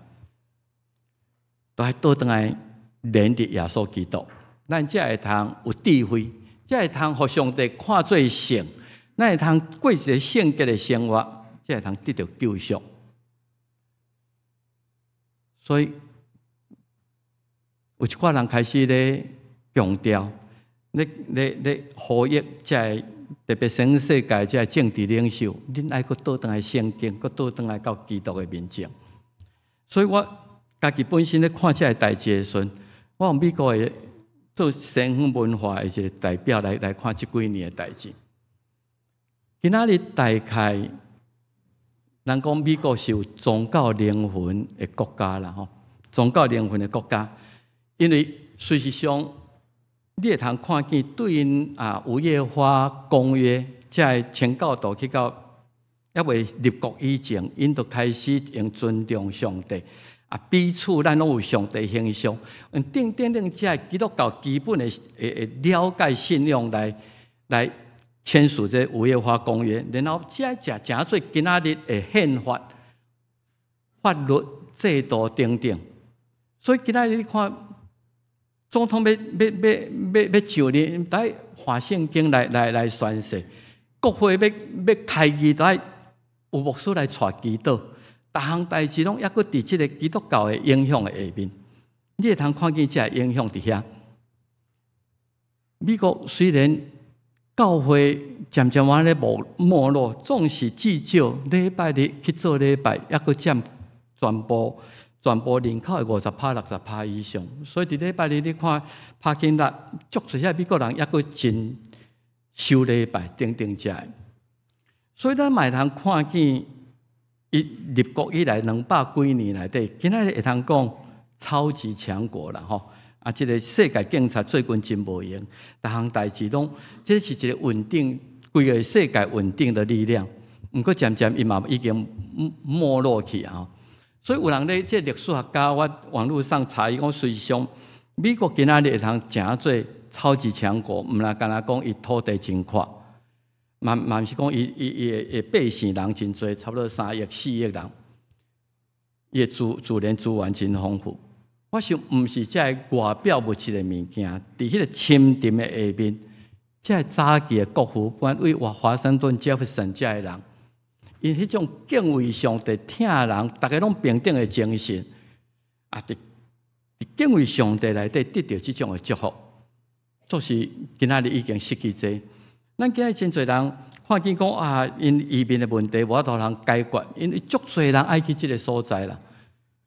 都愛倒轉來連佇耶穌基督，咱才會通有智慧，才會通予上帝看做聖，咱會通過一个聖潔的生活，才會通得著救贖。所以有一寡人開始咧強調，咧咧咧呼籲這个特別西方世界這个政治領袖，恁愛閣倒轉來聖經，閣倒轉來到基督的面前。所以我家己本身咧看這个代誌的時陣，我用美國的做西方文化的一個代表來看這幾年的代誌。今仔日大概，人講美國是有宗教靈魂的國家啦，吼，宗教靈魂的國家，因為事實上，你會通看見對𪜶啊，五月花公約，這个清教徒去到猶未立國以前，𪜶就開始用尊重上帝啊，彼此咱攏有上帝形象，用等等等這个基督教基本的了解信仰來簽署這五月花公約，然後這才成做今仔日的憲法、法律制度等等。所以今仔日你看，總統欲上任，得翻聖經來宣誓；國會欲開議，得有牧師來帶祈禱。逐項代誌攏猶閣佇這个基督教的影響的下面，你會通看見這个影響佇遐。美國雖然教會漸漸往咧沒落，總是至少禮拜日去做禮拜，猶閣佔全部人口的50%、60%以上。所以佇禮拜日你看 parking lot，足濟遐美國人猶閣真守禮拜等等遮个。所以咱嘛會通看見，伊立國以來200幾年內底，今仔日會通講超級強國啦吼。啊，這个世界警察最近真無閒，逐項代誌攏，這是一個穩定規个世界穩定的力量。毋過漸漸伊嘛已經沒落去啊。所以有人咧，這歷史學家，我網路上查伊講，事實上美國今仔日會通成做超級強國，毋若干焦講伊土地真闊，嘛毋是講伊的百姓人真濟，差不多3億4億人，伊的自然資源真豐富。我想毋是這个外表物質的物件，佇彼个深沉的下面，這个早期的國父，不管為華盛頓、傑弗遜這个人，𪜶彼種敬畏上帝、疼人，逐家攏平等的精神，啊，佇敬畏上帝內底得著這種的祝福，就是今仔日已經失去這。咱今日真濟人看見講啊，𪜶移民的問題無法度通解決，因為足濟人愛去這个所在啦。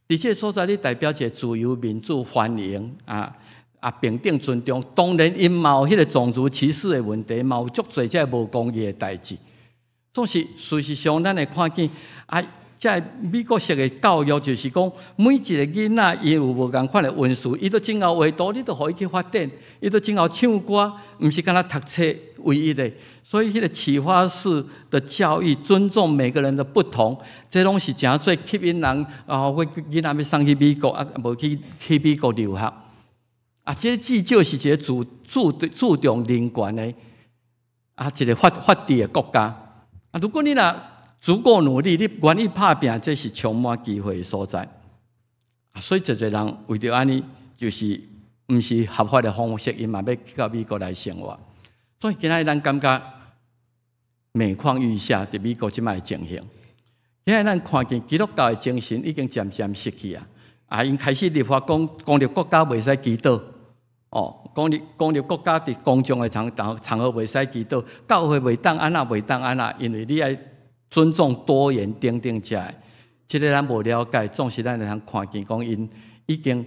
佇這个所在，你代表一個自由、民主、歡迎啊啊，平等、尊重。當然，𪜶嘛有彼個種族歧視的問題，嘛有足濟這個無公義的代誌。總是事實上，咱會看見啊，這个美國式的教育就是講，每一個囡仔伊有無仝款的恩賜，伊都真𠢕畫圖，你都予伊去發展；伊都真𠢕唱歌，毋是干焦讀冊唯一的。所以，彼個啟發式的教育，尊重每個人的不同，這攏是誠濟吸引人啊！我囡仔欲送去美國啊，無去美國留學啊！這至少是一個注重人權的啊，一個法治的國家啊。如果你若足夠努力，你願意拍拚，這是充滿機會的所在。所以，濟濟人為著按呢，就是毋是合法的方式，伊嘛欲去到美國來生活。所以，今仔日咱感覺每況愈下，佇美國這擺的情形。今仔日咱看見基督教的精神已經漸漸失去啊！啊，𪜶開始立法講，公立國家袂使祈禱。哦，公立國家佇公眾的場合袂使祈禱，教會袂當按怎，袂當按怎，因為你愛尊重多元等等遮个，這个咱無了解，總是咱會通看見講，𪜶已經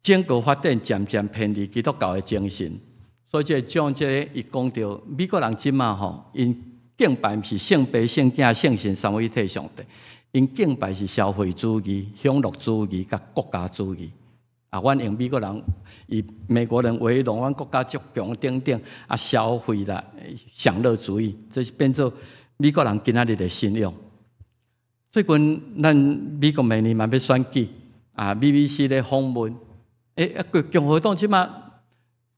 整個發展漸漸偏離基督教的精神。所以這個將這个伊講著美國人這馬吼，𪜶敬拜毋是聖父、聖囝、聖神三位一體上帝，𪜶敬拜是消費主義、享樂主義佮國家主義。啊，阮用美國人以美國人為榮，阮國家足強等等啊，消費啦、享樂主義，這是變做美國人今仔日的信仰。最近咱美國明年嘛欲選舉啊，BBC 咧訪問，欸，共和黨這馬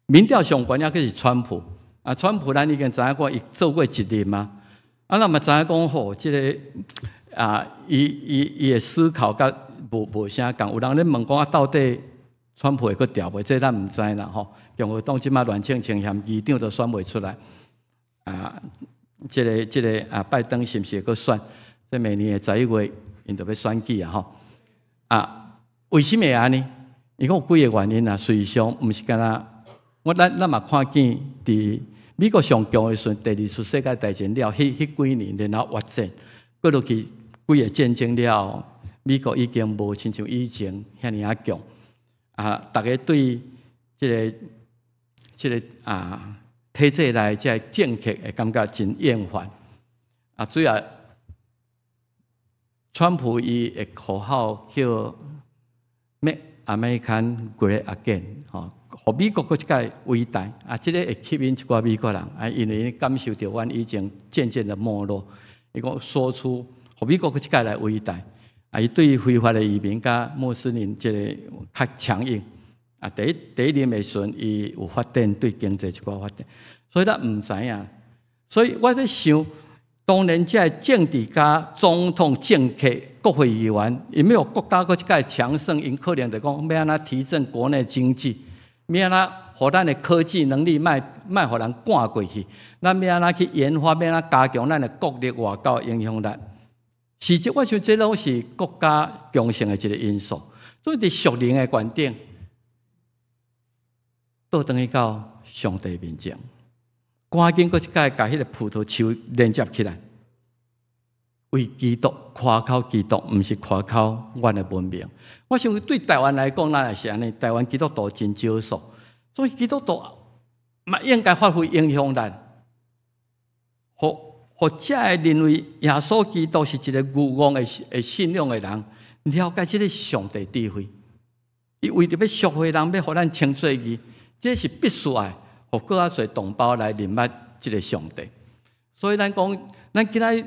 民調上懸抑閣是川普啊，川普咱已經知影講伊做過一任啊，啊，咱嘛知影講吼，這个啊，伊的思考佮無啥仝，有人咧問講啊，到底川普會閣牢袂？這咱毋知啦吼。共和黨這馬亂清清，嫌議長都選袂出來啊。這个啊，拜登是毋是會閣選？這明年的11月，𪜶就欲選舉啊吼。啊，為什麼會按呢？伊講有幾个原因啊。事實上，毋是干焦咱嘛看見佇美國上強的時陣，第二次世界大戰了，彼幾年然後越戰，過落去幾个戰爭了，美國已經無親像以前遐爾仔強。啊，逐家對這個體制內這个政客會感覺真厭煩。啊，主要川普伊的口號叫 Make America Great Again，吼，予美國閣一擺偉大。啊，這個會吸引一寡美國人，啊，因為𪜶感受著阮已經漸漸的沒落。伊講說出予美國閣一擺來偉大。啊，伊對非法的移民佮穆斯林這個較強硬。啊，第一任的時陣，伊有發展對經濟一寡發展，所以咱毋知影。所以我咧想，當然這个政治家、總統、政客、國會議員，𪜶欲國家閣一擺強盛，𪜶可能就講欲按怎提振國內經濟，欲按怎予咱的科技能力莫莫予人趕過去，咱欲按怎去研發，欲按怎加強咱的國力外交影響力。實質我想這攏是國家強盛的一個因素。所以佇屬靈的觀點，倒轉去到上帝面前，趕緊閣一擺共彼个葡萄樹連接起來，為基督誇口基督，毋是誇口阮的文明。我想對台灣來講，咱也是按呢。台灣基督徒真少數，所以基督徒嘛應該發揮影響力，予予遮个認為耶穌基督是一个愚妄的信仰的人，了解這个上帝智慧。伊為著欲贖回人，欲予咱稱做義，這是必須愛，予閣較濟同胞來認捌這个上帝。所以咱講，咱今仔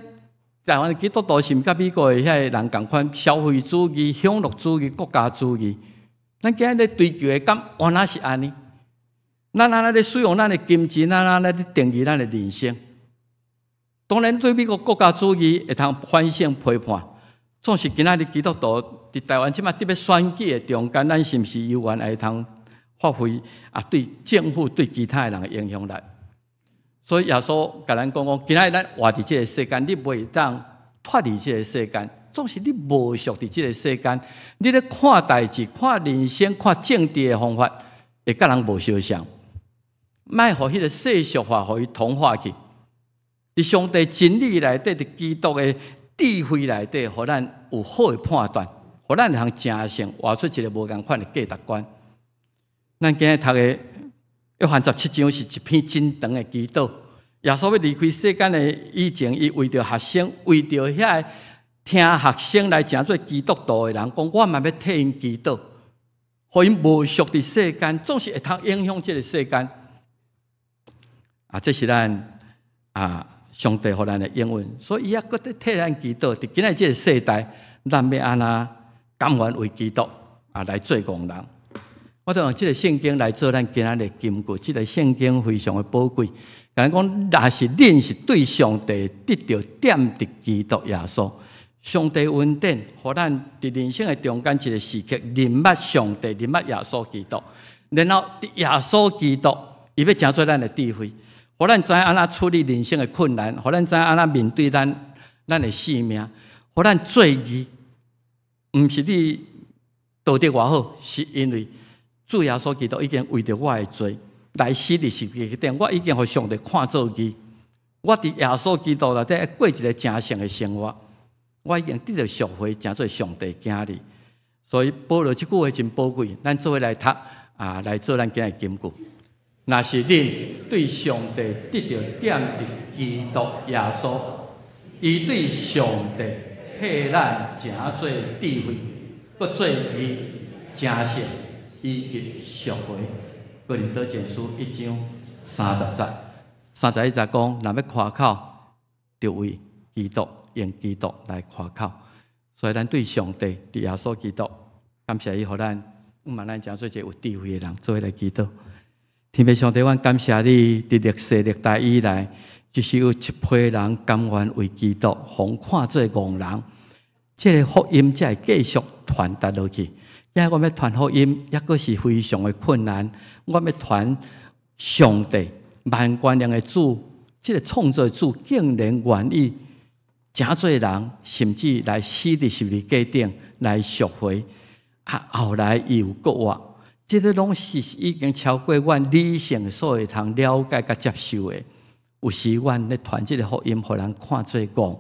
台灣基督徒是毋佮美國的遐个人仝款，消費主義、享樂主義、國家主義。咱今仔咧追求的，敢原來是按呢？咱按怎咧使用咱的金錢，咱按怎咧定義咱的人生？當然，對美國國家主義會通反省批判，總是今仔日基督徒佇台灣這擺特別選舉的中間，咱是毋是猶原會通發揮啊對政府對其他的人的影響力？所以耶穌共咱講講，今仔日咱活佇這個世間，你袂當脫離這個世間，總是你無屬佇這個世間，你咧看代誌、看人生、看政治的方法，會佮人無相像。莫予彼个世俗化，予伊同化去。佇上帝真理內底，佇基督的智慧內底，予咱有好的判斷，予咱會通成聖，活出一个無仝款的價值觀。咱今日讀的約翰十七章是一篇真長的祈禱。耶穌欲離開世間的以前，伊為著學生，為著遐个聽學生來成做基督徒的人講，我嘛欲替𪜶祈禱，予𪜶無屬佇世間，總是會通影響這个世間。啊，這是咱啊上帝予咱的應允，所以伊猶閣佇替咱祈禱。佇今仔這个世代，咱欲按怎甘願為基督啊來做戇人？我就用這个聖經來做咱今仔的金句，這个聖經非常的寶貴。共咱講，若是恁是對上帝得著惦佇基督耶穌，上帝恩典，予咱佇人生的中間一个時刻認捌上帝，認捌耶穌基督，然後佇耶穌基督，伊欲成做咱的智慧，予咱知影按怎處理人生的困難，予咱知影按怎面對咱的性命，予咱做義，毋是你道德偌好，是因為主耶穌基督已經為著我的罪來死佇十字架頂，我已經予上帝看做義。我佇耶穌基督內底過一个成聖的生活，我已經得著贖回，成做上帝囝兒。所以保羅這句話真寶貴，咱做伙來讀啊，來做咱今日金句。若是恁對上帝得著惦佇基督耶穌，伊對上帝賜咱成做智慧，閣做義、成聖以及贖回。哥林多前書一章三十節、31節講，若欲誇口，就為基督，用基督來誇口。所以咱對上帝，佇耶穌基督，感謝伊，予咱，毋嘛咱成做一個有智慧的人，做伙來祈禱。天父上帝，阮感謝你，佇歷世歷代以來，就是有一批人甘願為基督，予看做戇人，這个福音才會繼續傳達落去。今日我欲傳福音，猶閣是非常的困難。我欲傳上帝萬權能的主，這个創造主竟然願意成做人，甚至來死佇十字架頂來贖回。啊，後來伊有復活，這个攏是已經超過阮理性所會通了解佮接受的。有時阮咧傳這个福音，予人看做戇，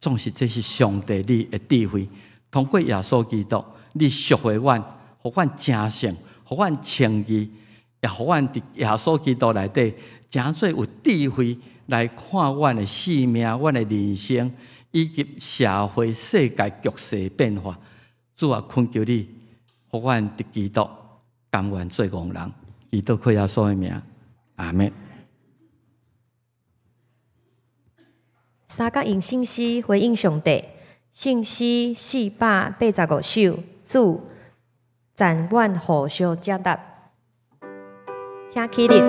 總是這是上帝你的智慧。通過耶穌基督，你贖回阮，予阮成聖，予阮稱義，也予阮佇耶穌基督內底，誠做有智慧來看阮的生命、阮的人生，以及社會世界局勢變化。主啊，懇求你，予阮佇基督甘願做戇人，祈禱靠耶穌的名，阿們。三角用聖詩回應上帝，聖詩485首，主讚阮互相接納，請起立。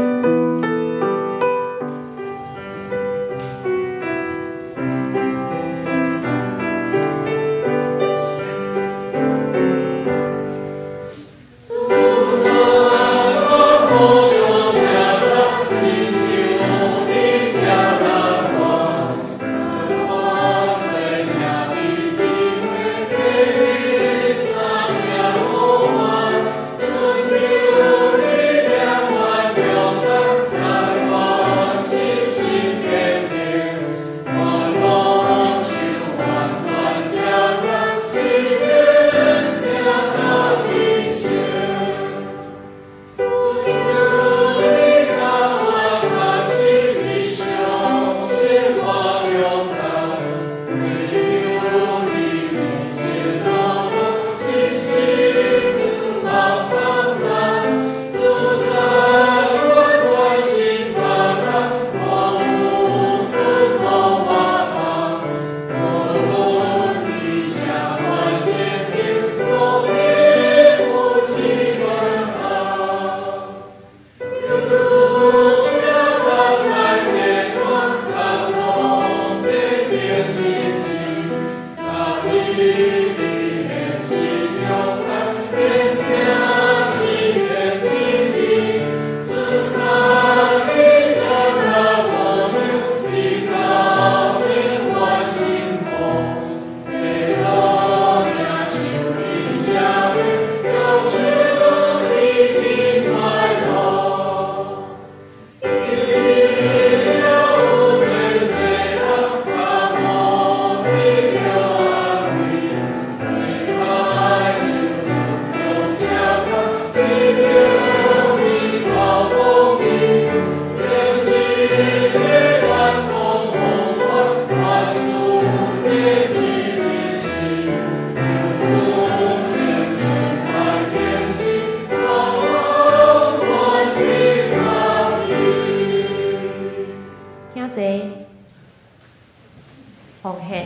奉獻，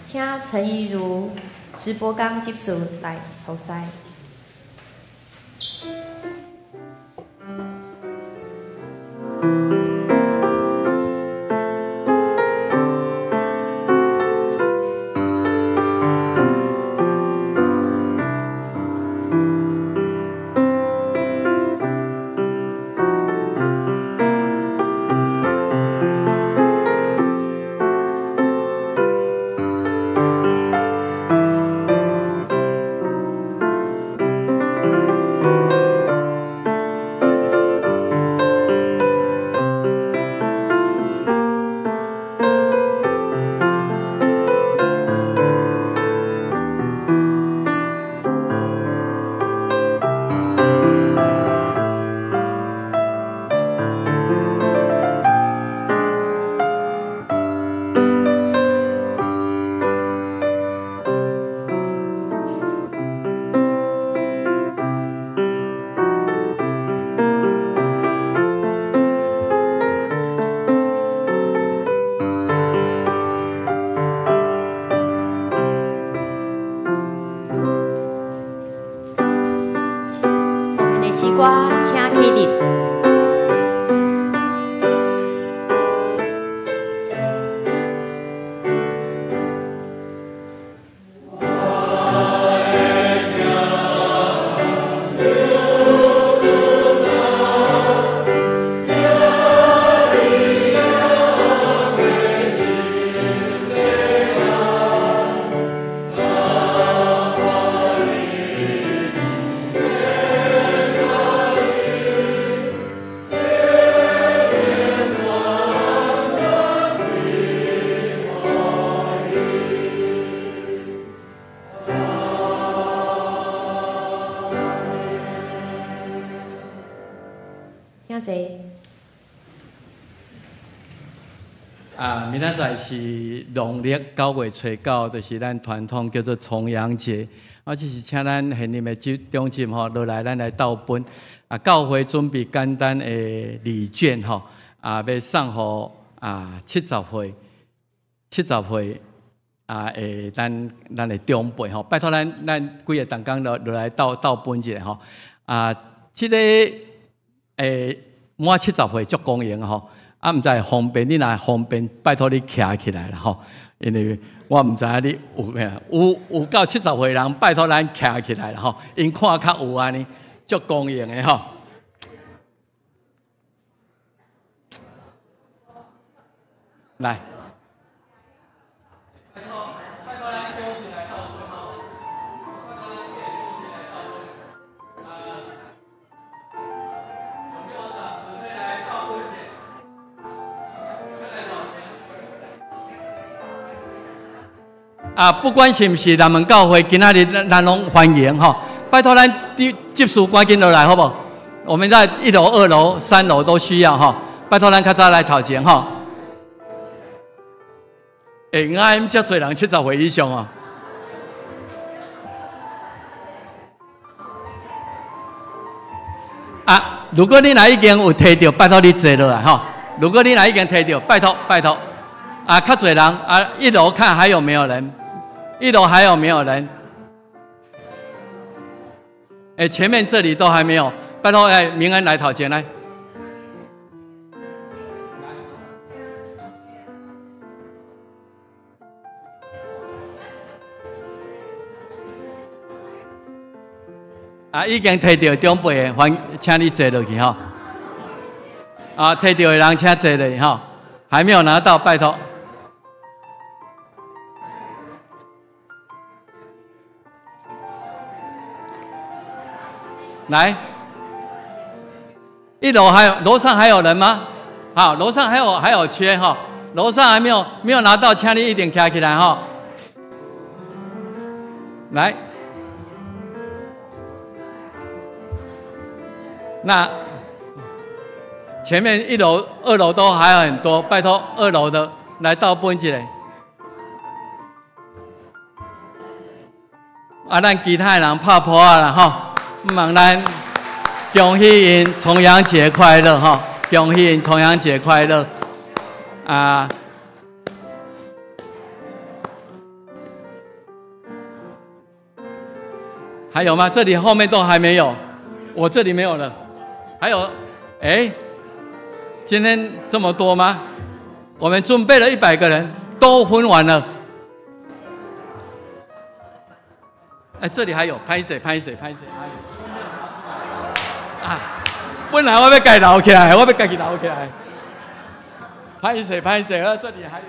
請陳怡如直播間執事來服侍。歌，請起立。請坐。啊，明仔載是農曆9月初9，就是咱傳統叫做重陽節。我只是請咱現任的長執吼落來，咱來鬥分。啊，教會準備簡單的禮券吼，啊，欲送予啊70歲、70歲啊，咱的長輩吼，拜託咱幾个同工落來鬥分一下吼。啊，這个滿70歲足光榮吼。啊，毋知方便，你若方便，拜託你徛起來啦吼，因為我毋知影你有夠70歲人，拜託咱徛起來啦吼，𪜶看較有按呢，足光榮的吼。來。啊，不管是毋是南門教會，今仔日咱攏歡迎吼！拜託咱執事趕緊落來，好無？我們在1樓、2樓、3樓都需要吼，拜託咱較早來頭前吼。欸，我遮濟人70歲以上哦。啊，如果你若已經有提著，拜託你坐落來吼。如果你若已經提著，拜託拜託。啊，較濟人啊，1樓看還有沒有人？1樓還有沒有人？欸，前面這裡都還沒有，拜託，欸，明恩來頭前來。啊，已經提著長輩的，歡，請你坐落去吼。啊，提著的人請坐落去吼，還沒有拿到，拜託。來，1樓還有，樓上還有人嗎？好，樓上還有缺哈，樓上還沒有拿到，請你一定徛起來哈。來，那前面1樓、2樓都還有很多，拜託2樓的來到分一下。啊，咱其他人拍噗仔啦吼。望咱恭喜𪜶重陽節快樂吼！恭喜𪜶重陽節快樂啊！還有嗎？這裡後面都還沒有，我這裡沒有了。還有，欸，今天這麼多嗎？我們準備了100個人，都分完了。欸，這裡還有，拍謝拍謝拍謝，還有。啊！本來我欲家留起來，我欲家己留起來。拍謝拍謝，啊，這裡還有。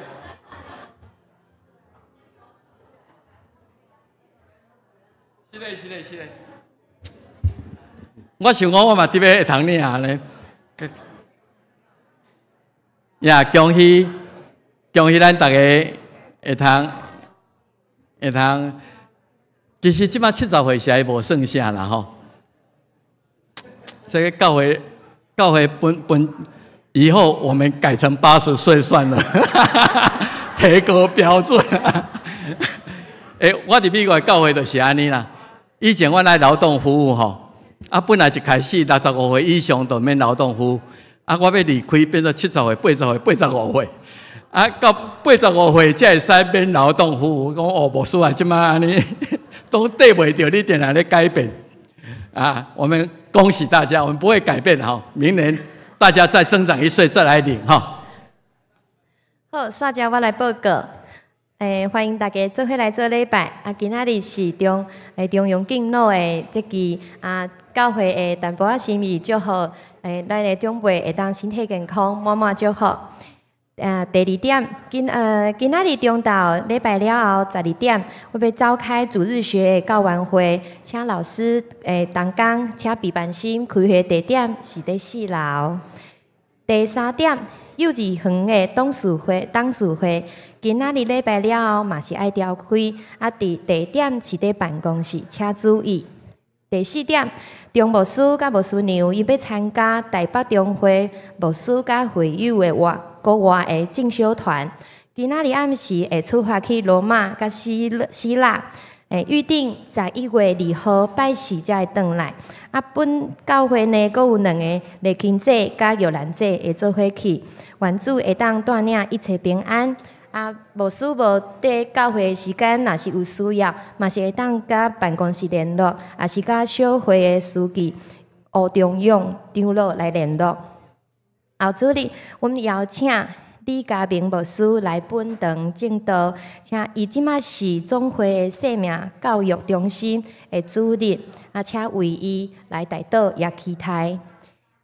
是嘞是嘞是嘞。我想講，我嘛特別會通領呢。呀，恭喜恭喜咱大家會通會通。其實這擺70歲是無算啥啦吼。這個教會本以後我們改成80歲算了，提高標準。欸，我佇美國的教會就是按呢啦。以前我來勞動服務吼，啊，本來一開始65歲以上就免勞動服務，啊，我欲離開變做70歲、80歲、85歲，啊，到85歲才會使免勞動服務。我講哦，牧師啊，這擺按呢都對袂著，你定定咧改變。啊，我們恭喜大家，我們不會改變哈。明年大家再增長1歲，再來領哈。好，煞只我來報告。欸，歡迎大家做伙來做禮拜。啊，今仔日是中陽敬老的節期。啊，教會的淡薄仔心意，祝福咱的長輩會當身體健康，滿滿祝福。啊，第二點，今仔日中晝禮拜了後12點，我欲召開主日學的教員會，請老師同工，請備辦心，開會地點是佇4樓。第三點，幼稚園的董事會，今仔日禮拜了後嘛是愛召開，啊，佇地點是佇辦公室，請注意。第第四點，張牧師佮牧師娘𪜶欲參加台北中會牧師佮會友的外國外的進修團，今仔日暗時會出發去羅馬佮希臘，預定11月2號拜四才會轉來。啊，本教會呢，閣有兩个麗琴姐佮玉蘭姐會做伙去，願主會當帶領一切平安。啊，牧師無佇教會的時間，若是有需要，嘛是會當佮辦公室聯絡，抑是佮小會的書記吳中勇長老來聯絡。後主日，阮邀請李嘉明牧師來本堂證道，請伊這馬是總會的生命教育中心的主任，啊，請為伊來代禱也祈禱。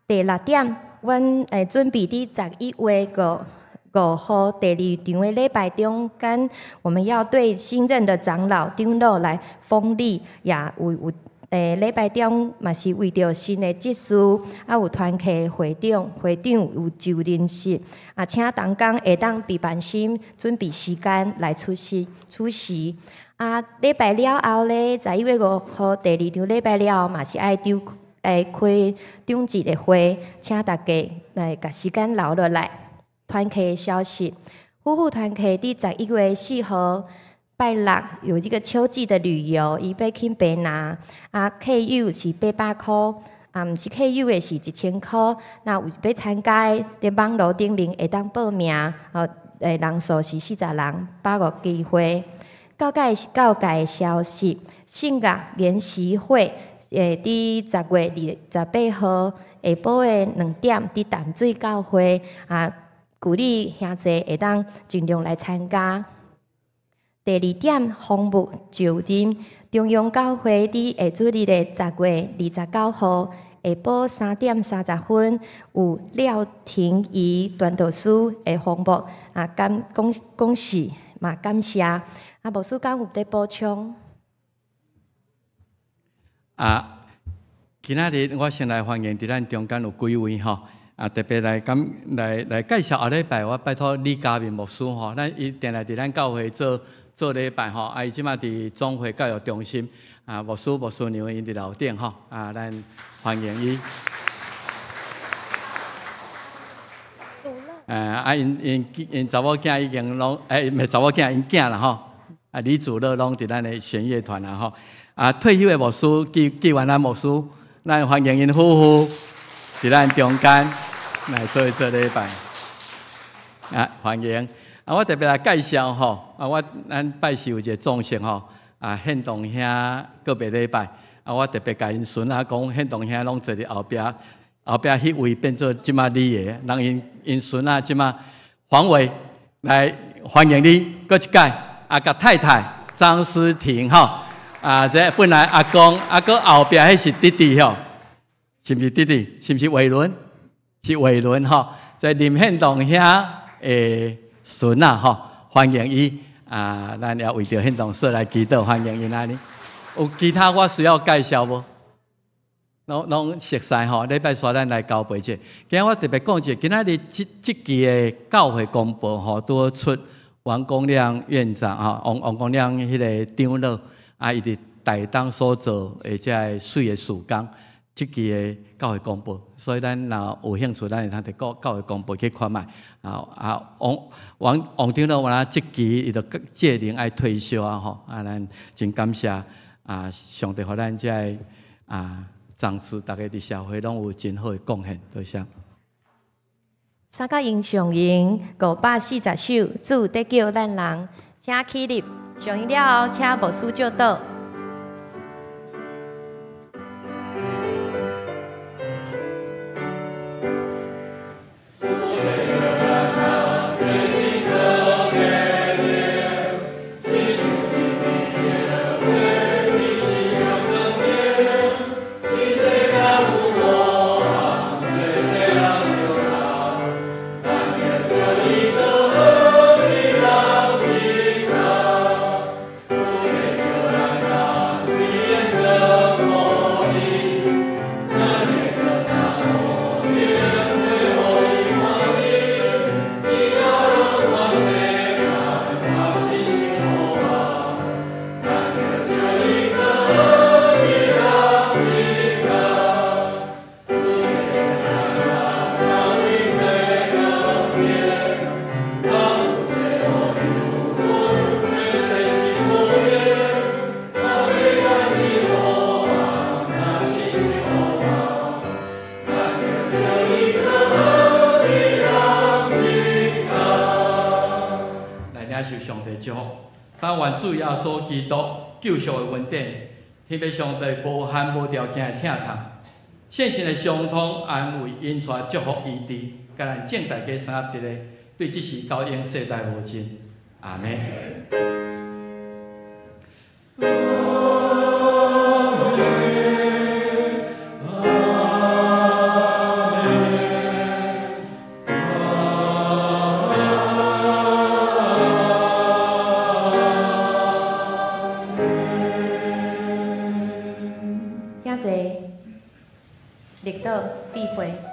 第六點，阮會準備佇11月5號第二場的禮拜中間，我們要對新任的長老長老來封禮，也有禮拜中嘛是為著新的執事，啊有團契會長，會長有就任式，啊請同工會當備辦心準備時間來出席出席。啊禮拜了後咧，11月5號第二場禮拜了後嘛是愛召開長執的會，請大家來共時間留落來。團契的消息，夫婦團契佇11月4號拜六有這個秋季的旅遊，伊欲去白拿，啊，客友是800箍，啊，毋是客友的是1000箍。若有欲參加的，佇網路頂面會當報名，哦，人數是40人，把握機會。教界的消息，聖樂研習會，佇10月28號下晡的2點，佇淡水教會，啊。鼓勵兄弟會當盡量來參加。第二點，訪問就任中央教會佇下主日的10月29號下晡3點30分，有廖廷儀傳道師的訪問啊，感恭恭喜嘛，感謝。啊，牧師敢有佇補充？啊，今仔日我先來歡迎佇咱中間有幾位吼。啊，特別來感來來介紹後禮拜，我拜託李嘉明牧師吼，咱伊定來佇咱教會做做禮拜吼，啊，伊這馬佇總會教育中心，啊，牧師牧師娘𪜶佇樓頂吼，啊，咱歡迎伊。啊，𪜶𪜶𪜶查某囝已經攏，欸，毋是查某囝，𪜶囝啦吼，啊，李祖樂攏佇咱的弦樂團啊吼，啊，退休的牧師紀紀元安牧師，咱歡迎𪜶夫婦佇咱中間來做一做禮拜，啊，歡迎！啊，我特別來介紹吼，啊，我咱拜四有一個壯盛吼，啊，憲東兄個別禮拜，啊，我特別共𪜶孫仔講，憲東兄攏坐佇後壁，後壁彼位變做這馬你的，人𪜶𪜶孫仔這馬黃偉來歡迎你，閣一擺，啊，佮太太張思婷吼，啊，這本來阿公，啊，閣後壁彼是弟弟吼，是毋是弟弟？是毋是偉倫？是偉倫吼，在林獻堂兄的孫仔吼，歡迎伊啊！咱也為著獻堂說來祈禱，歡迎𪜶按呢。有其他我需要介紹無？攏攏熟似吼，禮拜三咱來交陪者。今仔我特別講一下，今仔日這這期的教會公報吼，拄好出王光亮院長吼，王王光亮彼个長老啊，伊佇台東所做的這个媠的事工。這期的教會公報，所以咱若有興趣，咱會通佇教教會公報去看覓。啊啊，王王王長老原來這期伊就屆齡愛退休啊吼，啊，咱真感謝啊，上帝予咱這个啊，長子逐家佇社會攏有真好的貢獻，多謝。三角英雄營540首，主得救咱人，請起立，上映了後，請牧師祝禱。主上帝祝福。但願主耶穌基督救贖的恩典，天父上帝無限無條件的疼痛，聖神的相通安慰、引帶、祝福、醫治，共咱眾大家三合一的，對這時到永世代無盡。阿們。請坐，綠島閉會。